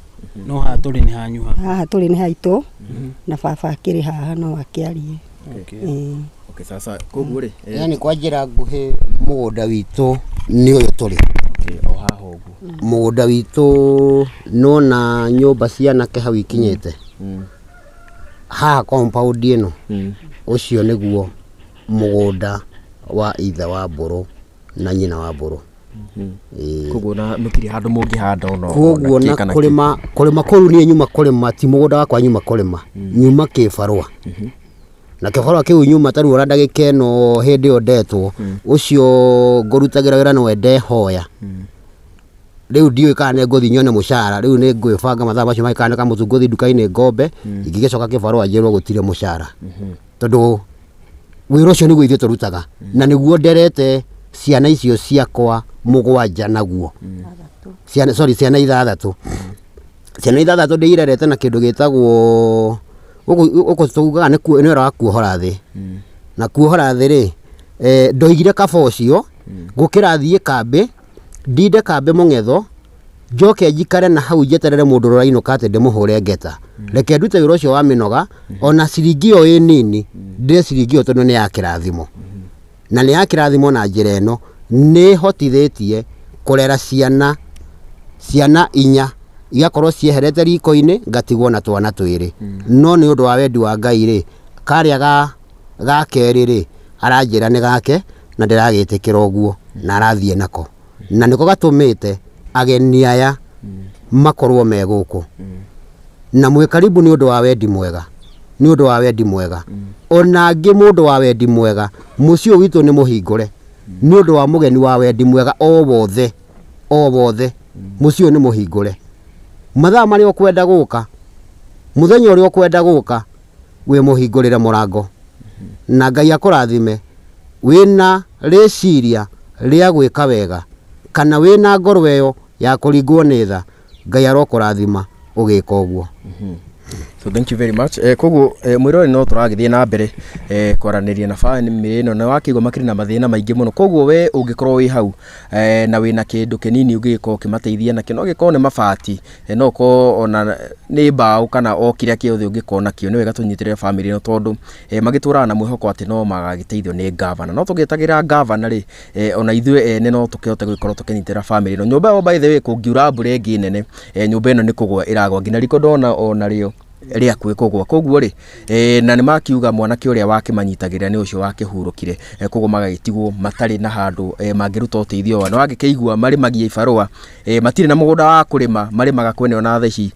No haha tũrĩ nĩ hanyu ha? Haha tũrĩ nĩ haitũ, na baba akĩrĩ haha no akĩarie. Okay, sasa koguo rĩ Yani kwa njĩra nguhĩ mũgũnda witũ nĩ ũyũ tũrĩ. Okay, o haha ũguo. Mũgũnda witũ nona nyũmba cianake hau ikinyĩte. Haha compound ĩno, ũcio nĩguo mũgũnda wa ithe wa Mbũrũ na nyina wa Mbũrũ. Koguo na mũtirĩ handũ mũngĩhanda ona Koguo na kũrĩma kũrĩma kũu niĩ nyuma kũrĩma ti mũgũnda wakwa nyuma kũrĩma, nyuma kĩbarũa. Na kĩbarũa kĩu nyuma ta rĩu ona ndagĩka ĩno hĩndĩ ĩyo ndetwo, ũcio ngũrutagĩra wĩra nĩwe ndehoya. Rĩu ndiũĩ kana nĩ ngũthiĩ nyone mũcara, rĩu nĩ ngwĩbanga mathaa macio mangĩ kana nĩ kamũtu ngũthiĩ nduka-inĩ ngombe, ingĩgĩcoka kĩbarũa njĩrwo gũtirĩ mũcara. Tondũ wĩra ũcio nĩguo ithuĩ tũrutaga, na nĩguo nderete ciana icio ciakwa mũgwanja naguo. Ciana, sorry, ciana ithathatũ. Ciana ithathatũ ndĩirerete na kĩndũ gĩtagwo gũkũ tugaga nĩ wĩra wa kuohora thĩ. Na kuohora thĩ rĩ, ndoigire kaba ũcio gũkĩra thiĩ kambĩ, ndinde kambĩ mũng'etho, njoke njikare na hau njeterere mũndũ ũrĩa ũrainũka atĩ ndĩmũhũre ngeta. Reke ndute wĩra ũcio wa mĩnoga, ona ciringi ĩyo ĩ nini, ndĩe ciringi ĩyo tondũ nĩ ya kĩrathimo. Na nĩ ya kĩrathimo na njĩra ĩno, nĩ hotithĩtie kũrera ciana, ciana inya, igakorwo cieherete riko-inĩ, ngatigwo na twana twĩrĩ. No nĩ ũndũ wa wendi wa Ngai rĩ, karĩa ga kerĩ rĩ, aranjĩra nĩ gake, na ndĩragĩtĩkĩra ũguo, na arathiĩ nako. Na nĩko gatũmĩte ageni aya makorwo me gũkũ. Na mwĩ karibu nĩ ũndũ wa wendi mwega. Nĩ ũndũ wa wendi mwega. Ona angĩ mũndũ wa wendi mwega, mũciĩ ũyũ witũ nĩ mũhingũre. Nĩ ũndũ wa mũgeni wa wendi mwega o wothe, o wothe, mũciĩ ũyũ nĩ mũhingũre. Mathaa marĩa ũkwenda gũka, mũthenya ũrĩa ũkwenda gũka, wĩ mũhingũrĩre mũrango. Na Ngai akũrathime, wĩna rĩciria rĩa gwĩka wega, kana wĩna ngoro ĩyo ya kũringwo nĩ tha, Ngai arokũrathima ũgĩka ũguo. So thank you very much. Koguo mwĩroreri no tũragĩthiĩ na mbere kwaranĩria na family ĩno, na wakĩigua makĩrĩ na mathĩna maingĩ mũno. Koguo we ũngĩkorwo wĩ hau na wĩna kĩndũ kĩnini ũngĩgĩkorwo ũkĩmateithia nakĩo, no gĩkorwo nĩ mabati, no ũkorwo ona nĩ mbaũ kana o kĩrĩa kĩothe ũngĩkorwo nakĩo, nĩ wega tũnyitĩrĩre family ĩno tondũ magĩtũraga na mwĩhoko atĩ no magagĩteithio nĩ gavana. No tũgĩetagĩrĩra gavana rĩ, ona ithuĩ ene no tũkĩhote gũgĩkorwo tũkĩnyitĩrĩra family ĩno. Nyũmba ĩyo by the way kũngiura mbura ĩngĩ nene, nyũmba ĩno nĩ kũgũa ĩragũa, nginya riko ndona ona rĩo rĩakuhĩ kũgũa. Koguo rĩ, na nĩ makiuga mwanake ũrĩa wakĩmanyitagĩrĩra nĩ ũcio wakĩhurũkire, koguo magagĩtigwo matarĩ na handũ mangĩruta ũteithio wao. Na wagĩkĩigua marĩmagia ibarũa, matirĩ na mũgũnda wa kũrĩma, marĩmaga kwene ona thaa ici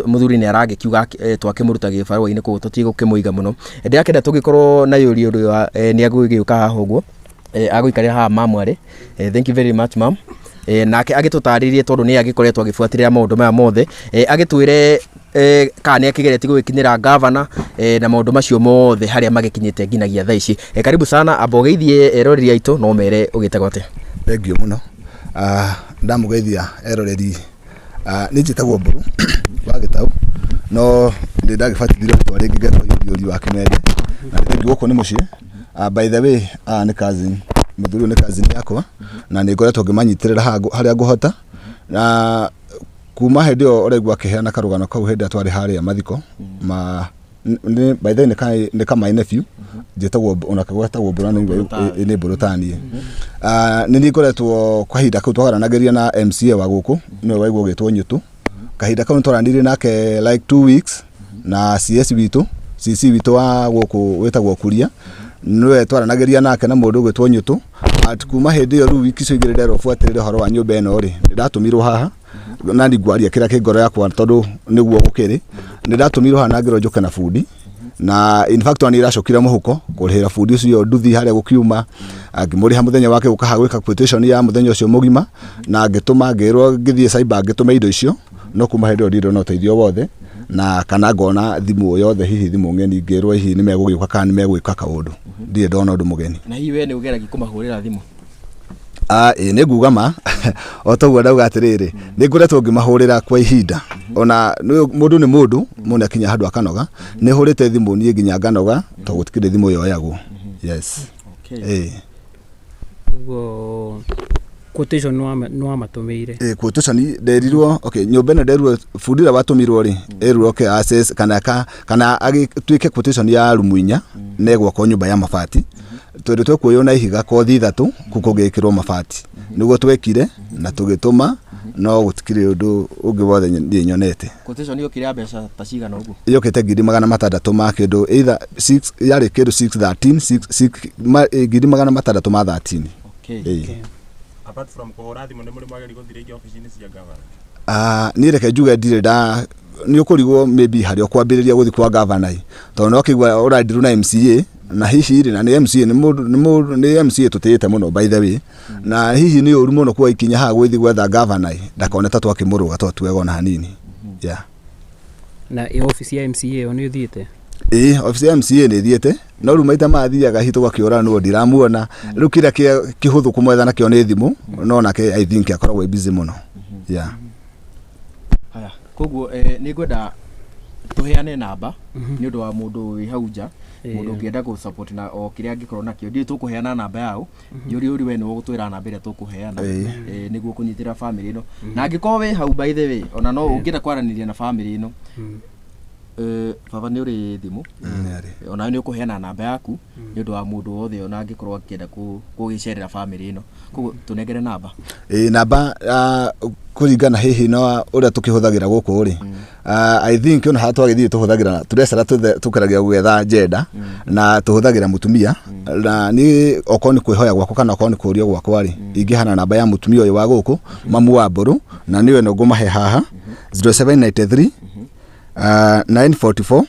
mũthuri nĩ aragĩkiuga twakĩmũruta gĩbarũa-inĩ koguo tũtigũkĩmũiga mũno. Ndĩrakĩenda tũgĩkorwo na yũria ũrĩa nĩ agũgĩũka haha ũguo, agũikarĩra haha mamu arĩ. Thank you very much ma'am. Nake agĩtũtarĩrie tondũ nĩ agĩkoretwo agĩbuatĩrĩra maũndũ maya mothe, agĩtwĩre kana nĩ akĩgeretie gũgĩkinyĩra gavana na maũndũ macio mothe harĩa magĩkinyĩte nginyagia thaa ici. Karibu sana, amba ũgeithie eroreri aitũ no mere ũgĩtagwo atĩa. Thank you mũno. Ndamũgeithia eroreri. Niĩ njĩtagwo Mbũrũ wa Gĩtaũ. No ndĩ ndagĩbatithirio rĩtwa rĩngĩ ngetwo Yuriũri wa Kĩmende, na nĩ thengiũ gũkũ nĩ mũciĩ. By the way, aya nĩ cousin, mũthuri ũyũ nĩ cousin yakwa, na nĩ ngoretwo ngĩmanyitĩrĩra harĩa ngũhota. Na kuma hĩndĩ ĩyo ũraigua akĩheana karũgano kau hĩndĩ ĩrĩa twarĩ harĩa mathiko ma by the way nĩ ka my nephew njĩtagwo onake gwetagwo Mbũrũ na nĩ Mbũrũ taniĩ. Nĩ niĩ ngoretwo kahinda kau twaranagĩria na MCA wa gũkũ, nĩwe waigua ũgĩtwo Nyũtũ. Kahinda kau nĩtwaranĩirie nake like 2 weeks, na CS witũ, CC witũ wa gũkũ wĩtagwo Kuria, nĩwe twaranagĩria nake na mũndũ ũgwĩtwo Nyũtũ. At kuma hĩndĩ ĩyo rĩu wiki icio igĩrĩ nderwo buatĩrĩre ũhoro wa nyũmba ĩno rĩ, nĩndatũmirwo haha na ningwaria kĩrĩa kĩ ngoro yakwa tondũ nĩguo gũkĩrĩ. Nĩndatũmirwo haha na ngĩrwo njũke na bundi, na in fact ona nĩiracokire mũhuko kũrĩhĩra bundi ũcio nduthi harĩa gũkiuma, ngĩmũrĩha mũthenya wake gũka haha gwĩka quotation ya mũthenya ũcio mũgima, na ngĩtũma ngĩrwo ngĩthiĩ cyber ngĩtũma indo icio. No kuma hĩndĩ ĩyo ndirĩ na ũteithio wothe na kana ngona thimũ yothe, hihi thimũ ng'eni ngĩrwo hihi nĩ megũgĩũka kana nĩ megwĩka kaũndũ, ndirĩ ndona ũndũ mũgeni. Na hihi we nĩ ũgeragia kũmahũrĩra thimũ? Ah, ĩĩ nĩ nguga ma o toguo ndauga atĩrĩrĩ, nĩ ngoretwo ngĩmahũrĩra kwa ihinda, ona mũndũ nĩ mũndũ, mũndũ akinya handũ akanoga. Nĩ hũrĩte thimũ niĩ nginya nganoga tondũ gũtikĩrĩ thimũ yoyagwo. Yes. Ĩĩ. Ũguo quotation nĩ wamatũmĩire? Ĩĩ, quotation nderirwo, okay, nyũmba ĩno nderirwo bundi ũrĩa watũmirwo rĩ, erirwo okay, access kana kana agĩtuĩke quotation ya rumu inya na ĩgwakwo nyũmba ya mabati, tondũ twekuoywo na ihiga kothi ithatũ kũu kũngĩkĩrwo mabati. Nĩguo twekire na tũgĩtũma, no gũtikĩrĩ ũndũ ũngĩ wothe niĩ nyonete. Quotation yokire ya mbeca ta cigana ũguo? Yũkĩte 600,000 ma kĩndũ, either six yarĩ kĩndũ 613 six six 613 ma 13. Ĩĩ. Apart from kũhũra thimũ, nĩ mũrĩ mwageri gũthiĩ rĩngĩ obici-inĩ cia gavana? Ah, niĩ reke njuge ndirĩ nda nĩ ũkũrigwo maybe harĩa ũkwambĩrĩria gũthiĩ kwa gavana ĩ, tondũ no kĩigua ũrandirwo na MCA na hihi rĩ, na nĩ MCA nĩ mũndũ nĩ MCA tũtĩĩte mũno by the way, na hihi nĩ ũru mũno kuoya ikinya haha gũgĩthiĩ gwetha gavana ĩ, ndakone ta twakĩmũrũga tondũ ti wega ona hanini, yeah. Na ĩ obici ya MCA ĩyo nĩ ũthiĩte? Ĩĩ, obici ya MCA nĩ thiĩte, no rĩu maita maya thiaga hihi tũgakĩũra nũ ndiramuona. Rĩu kĩrĩa kĩhũthũ kũmwetha nakĩo nĩ thimũ, no nake I think akoragwo e busy mũno, yeah. Haya, koguo nĩ ngwenda tũheane namba nĩ ũndũ wa mũndũ wĩ hau nja, mũndũ ũngĩenda gũ support na o kĩrĩa angĩkorwo nakĩo. Ndiũĩ tũkũheana namba yao, njũri ũri we nĩwe ũgũtwĩra namba ĩrĩa tũkũheana nĩguo kũnyitĩrĩra family ĩno. Na angĩkorwo wĩ hau, by the way, ona no ũngĩenda kwaranĩria na family ĩno, baba nĩ ũrĩ thimũ? Nĩ arĩ. Onawe nĩ ũkũheana namba yaku nĩ ũndũ wa mũndũ wothe ona angĩkorwo akĩenda gũgĩcerera family ĩno. Koguo tũnengere namba. Ĩĩ, namba kũringana hihi na ũrĩa tũkĩhũthagĩra gũkũ rĩ, I think ona haha twagĩthiĩ tũhũthagĩra tũrecara tũkeragia gwetha njenda na tũhũthagĩra mũtumia, na niĩ okorwo nĩ kwĩhoya gwakwa kana okorwo nĩ kũrio gwakwa rĩ, ingĩhana namba ya mũtumia ũyũ wa gũkũ, mamu wa Mbũrũ, na nĩwe ĩno ngũmahe haha, 0793 944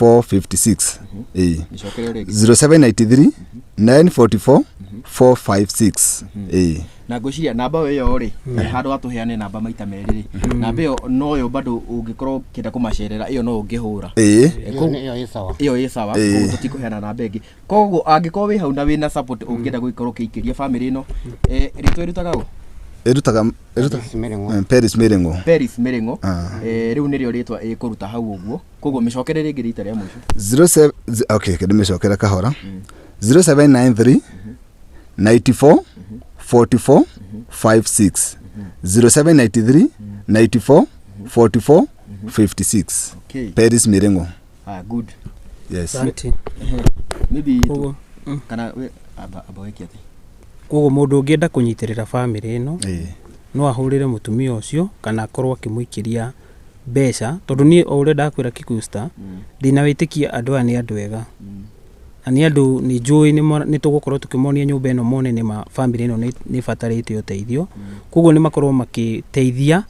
456. Ĩĩ. Gĩcokere rĩngĩ. 0793 944 456. Ĩĩ. Na ngwĩciria namba ĩyo rĩ, handũ wa tũheane namba maita merĩ rĩ, namba ĩyo noyo bado ũngĩkorwo ũkĩenda kũmacerera, ĩyo no ũngĩhũra. Ĩĩ. Ĩyo ĩ sawa. Ĩyo ĩ sawa. Ĩĩ. Koguo tũtikũheana namba ĩngĩ. Koguo angĩkorwo wĩ hau na wĩna support ũngĩenda gũgĩkorwo ũkĩikĩria family ĩno, rĩtwa ĩrutaga ũ? Ĩrutaga Paris Mĩrĩng'o. Paris Mĩrĩng'o. Paris Mĩrĩng'o. Ah. Rĩu nĩrĩo rĩtwa ĩkũruta hau ũguo. Koguo mĩcokere rĩngĩ rita rĩa mũico. 07 okay, ndĩmĩcokere kahora, 0793 94 44 56, 0793 94 44 56. Paris Mĩrĩng'o. Ah, good. Yes. Asante. Maybe Koguo kana we amba weke atĩ Koguo mũndũ ũngĩenda kũnyitĩrĩra bamĩrĩ ĩno Ĩĩ. no ahũrĩre mũtumia ũcio kana akorwo akĩmũikĩria mbeca, tondũ niĩ o ũrĩa ndakwĩra Kikuyu Star, ndĩna wĩtĩkia andũ aya nĩ andũ ega na nĩ andũ nĩ njũĩ nĩ tũgũkorwo tũkĩmonia nyũmba ĩno mone nĩ ma bamĩrĩ ĩno nĩ ĩbatarĩte ũteithio. Koguo nĩ makorwo makĩteithia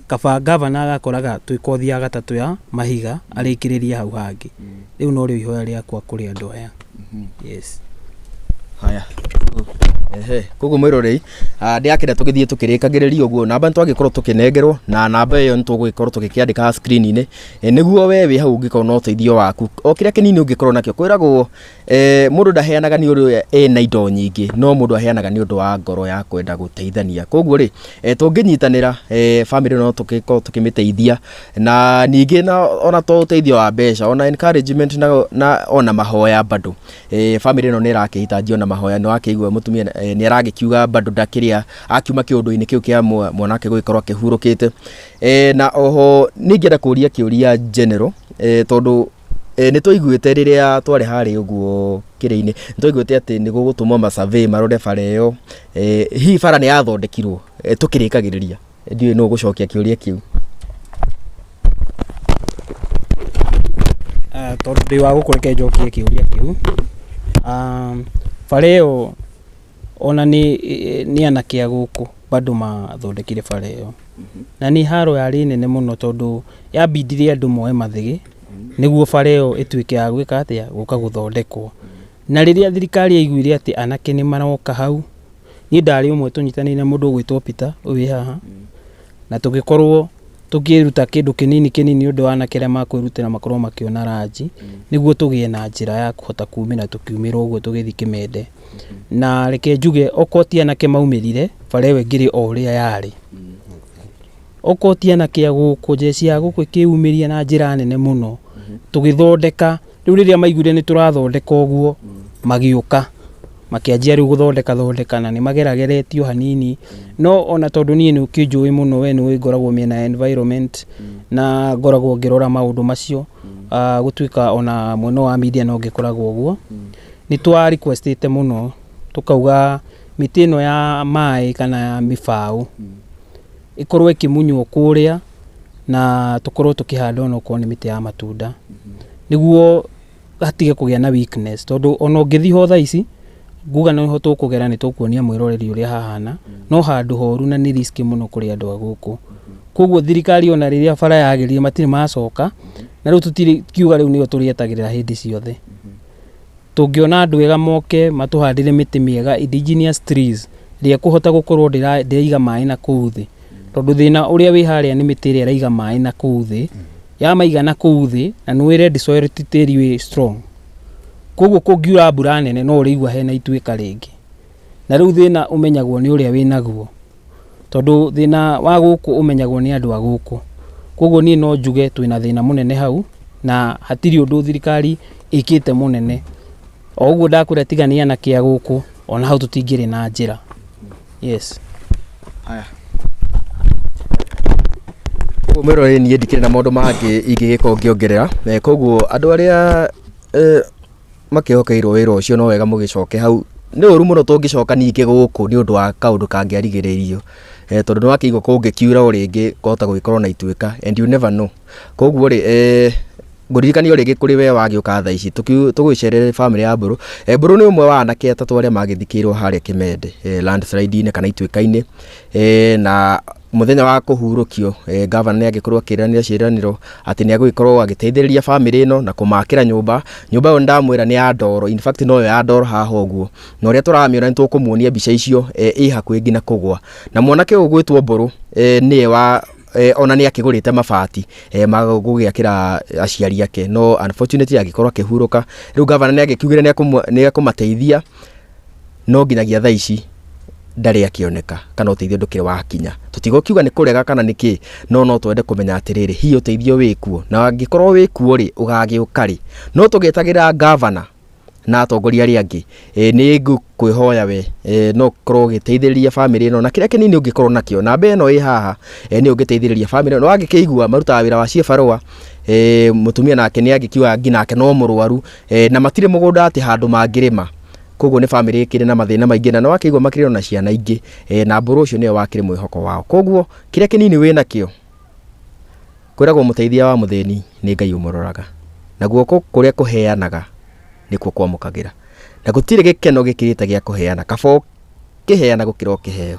kaba gavana agakoraga twĩ kothi ya gatatũ ya mahiga arĩkĩrĩrie hau hangĩ. Rĩu norĩo ihoya rĩakwa kũrĩ andũ aya. Yes. Haya. Ehe, koguo mwĩrorei, ndĩrakĩenda tũgĩthiĩ tũkĩrĩkagĩrĩria ũguo. Namba nĩtwagĩkorwo tũkĩnengerwo, na namba ĩyo nĩtũgũgĩkorwo tũgĩkĩandĩka screen-inĩ, nĩguo we wĩ hau ũngĩkorwo na ũteithio waku, o kĩrĩa kĩnini ũngĩkorwo nakĩo. Kwĩragwo mũndũ ndaheanaga nĩ ũrĩa ena indo nyingĩ, no mũndũ aheanaga nĩ ũndũ wa ngoro ya kwenda gũteithania. Koguo rĩ, tũngĩnyitanĩra, bamĩrĩ no tũgĩkorwo tũkĩmĩteithia, na ningĩ na ona to ũteithio wa mbeca, ona encouragement na ona mahoya bado. Bamĩrĩ ĩno nĩ ĩrakĩhitanjio na mahoya. Nĩ wakĩigua mũtumia nĩ aragĩkiuga bado ndakĩrĩa akiuma kĩũndũ-inĩ kĩu kĩa mwanake gũgĩkorwo akĩhurũkĩte. Na oho nĩ ingĩenda kũria kĩũria general, tondũ nĩ twaiguĩte rĩrĩa twarĩ harĩa ũguo kĩrĩ-inĩ, nĩ twaiguĩte atĩ nĩ gũgũtũmwo ma survey marore bara ĩyo. Hihi bara nĩ yathondekirwo? Tũkĩrĩkagĩrĩria, ndiũĩ nũ ũgũcokia kĩũria kĩu. Tondũ ndĩ wa gũkũ, reke njokie kĩũria kĩu. Bara ĩyo ona nĩ anake a gũkũ bado mathondekire bara ĩyo, na nĩ haro yarĩ nene mũno, tondũ yambindire andũ moe mathĩgĩ nĩguo bara ĩyo ĩtuĩke ya gwĩka atĩa, gũka gũthondekwo. Na rĩrĩa thirikari yaiguire atĩ anake nĩ maroka hau, niĩ ndarĩ ũmwe tũnyitanĩire na mũndũ ũgwĩtwo Peter ũyũ wĩ haha, na tũgĩkorwo tũkĩruta kĩndũ kĩnini kĩnini nĩ ũndũ wa anake arĩa makwĩrutĩra makorwo makĩona ranji, nĩguo tũgĩe na njĩra ya kũhota kumĩra. Tũkiumĩra ũguo tũgĩthiĩ Kĩmende, na reke njuge, okorwo ti anake maumĩrire, bara ĩyo ĩngĩrĩ o ũrĩa yarĩ. Okorwo ti anake a gũkũ, jeshi ya gũkũ ĩkĩyumĩria na njĩra nene mũno, tũgĩthondeka. Rĩu rĩrĩa maiguire nĩ tũrathondeka ũguo, magĩũka makĩanjia rĩu gũthondeka thondeka, na nĩ magerageretio hanini. No ona tondũ niĩ nĩ ũkĩnjũĩ mũno, we nĩ ũĩ ngoragwo mĩena ya environment na ngoragwo ngĩrora maũndũ macio, gũtuĩka ona mwena wa media no ngĩkoragwo ũguo, nĩ twa requestĩte mũno tũkauga mĩtĩ ĩno ya maĩ kana ya mĩbaũ ĩkorwo ĩkĩmunywo kũrĩa, na tũkorwo tũkĩhanda onokorwo nĩ mĩtĩ ya matunda, nĩguo hatige kũgĩa na weakness, tondũ ona ũngĩthiĩ ho thaa ici nguga nĩho tũkũgera, nĩ tũkuonia mwĩroreri ũrĩa hahana, no handũ horu na nĩ risk mũno kũrĩ andũ a gũkũ. Koguo thirikari ona rĩrĩa bara yagĩrire, matirĩ macoka, na rĩu tũtirĩ kiuga rĩu nĩyo tũrĩetagĩrĩra hĩndĩ ciothe. Tũngĩona andũ ega moke matũhandĩre mĩtĩ mĩega, indigenous trees, ĩrĩa ĩkũhota gũkorwo ndĩraiga maĩ na kũu thĩ, tondũ thĩna ũrĩa wĩ harĩa nĩ mĩtĩ ĩrĩa ĩraiga maĩ na kũu thĩ, yamaiga na kũu thĩ, na nĩ red soil, ti tĩri wĩ strong. Koguo kũngiura mbura nene, no ũrĩigua hena ituĩka rĩngĩ. Na rĩu thĩna ũmenyagwo nĩ ũrĩa wĩnaguo, tondũ thĩna wa gũkũ ũmenyagwo nĩ andũ a gũkũ. Koguo niĩ no njuge twĩna thĩna mũnene hau, na hatirĩ ũndũ thirikari ĩkĩte mũnene. O ũguo ndakwĩra, tiga nĩ anake a gũkũ, ona hau tũtingĩrĩ na njĩra. Yes. Koguo mwĩroreri, niĩ ndikĩrĩ na maũndũ mangĩ ingĩgĩkorwo ngĩongerera. Koguo andũ arĩa makĩhokeirwo wĩra ũcio, no wega mũgĩcoke hau. Nĩ ũru mũno tũngĩcoka ningĩ gũkũ nĩ ũndũ wa kaũndũ kangĩarigĩrĩirio, tondũ nĩ wakĩigua kũngĩkiura o rĩngĩ kwahota gũgĩkorwo na ituĩka, and you never know. Koguo rĩ, ngũririkania o rĩngĩ kũrĩ we wagĩũka thaa ici, tũgũgĩcerere bamĩrĩ ya Mbũrũ. Mbũrũ nĩ ũmwe wa anake atatũ arĩa magĩthikĩirwo harĩa Kĩmende, landslide-inĩ kana ituĩka-inĩ, na mũthenya wa kũhurũkio, gavana nĩ agĩkorwo akĩranĩra ciĩranĩro atĩ nĩ agũgĩkorwo agĩteithĩrĩria bamĩrĩ ĩno na kũmakĩra nyũmba. Nyũmba ĩyo ndamwĩra nĩ ya ndoro, in fact noyo ya ndoro haha ũguo, na ũrĩa tũramĩona nĩ tũkũmuonia mbica icio, ĩ hakuhĩ nginya kũgwa. Na mwanake ũyũ ũgwĩtwo Mbũrũ, nĩye wa ona nĩ akĩgũrĩte mabati ma gũgĩakĩra aciari ake, no unfortunately agĩkorwo akĩhurũka. Rĩu gavana nĩ agĩkiugire nĩ ekũmateithia, no nginyagia thaa ici ndarĩ akĩoneka kana ũteithio ndũkĩrĩ wakinya. Tũtigũkiuga nĩ kũrega kana nĩ kĩ, no twende kũmenya atĩrĩrĩ, hihi ũteithio wĩkuo, na angĩkorwo wĩkuo rĩ, ũgagĩũka rĩ? No tũgĩetagĩrĩra gavana na atongoria arĩa angĩ, nĩ ngũkwĩhoya we, no ũkorwo ũgĩteithĩrĩria bamĩrĩ ĩno na kĩrĩa kĩnini ũngĩkorwo nakĩo. Namba ĩno ĩ haha, nĩ ũngĩteithĩrĩria bamĩrĩ ĩno. Wangĩkĩigua marutaga wĩra wa ciĩbarũa, mũtumia nake nĩ angĩkiuga nginake no mũrwaru, na matirĩ mũgũnda atĩ handũ mangĩrĩma. Koguo nĩ bamĩrĩ ĩkĩrĩ na mathĩna maingĩ, na nĩ wakĩigua makĩrĩ ona ciana ingĩ, na Mbũrũ ũcio nĩwe wakĩrĩ mwĩhoko wao. Koguo kĩrĩa kĩnini wĩnakĩo, kwĩragwo mũteithia wa mũthĩni nĩ Ngai ũmũroraga, na guoko kũrĩa kũheanaga nĩkuo kwamũkagĩra, na gũtirĩ gĩkeno gĩkĩrĩte gĩa kũheana. Kaba ũkĩheana gũkĩra ũkĩheo.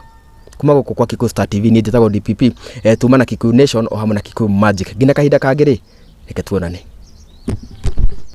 Kuma gũkũ kwa Kikuyu Star TV, niĩ njĩtagwo DPP, tuma na Kikuyu Nation o hamwe na Kikuyu Magic. Nginya kahinda kangĩ rĩ, reke tuonane.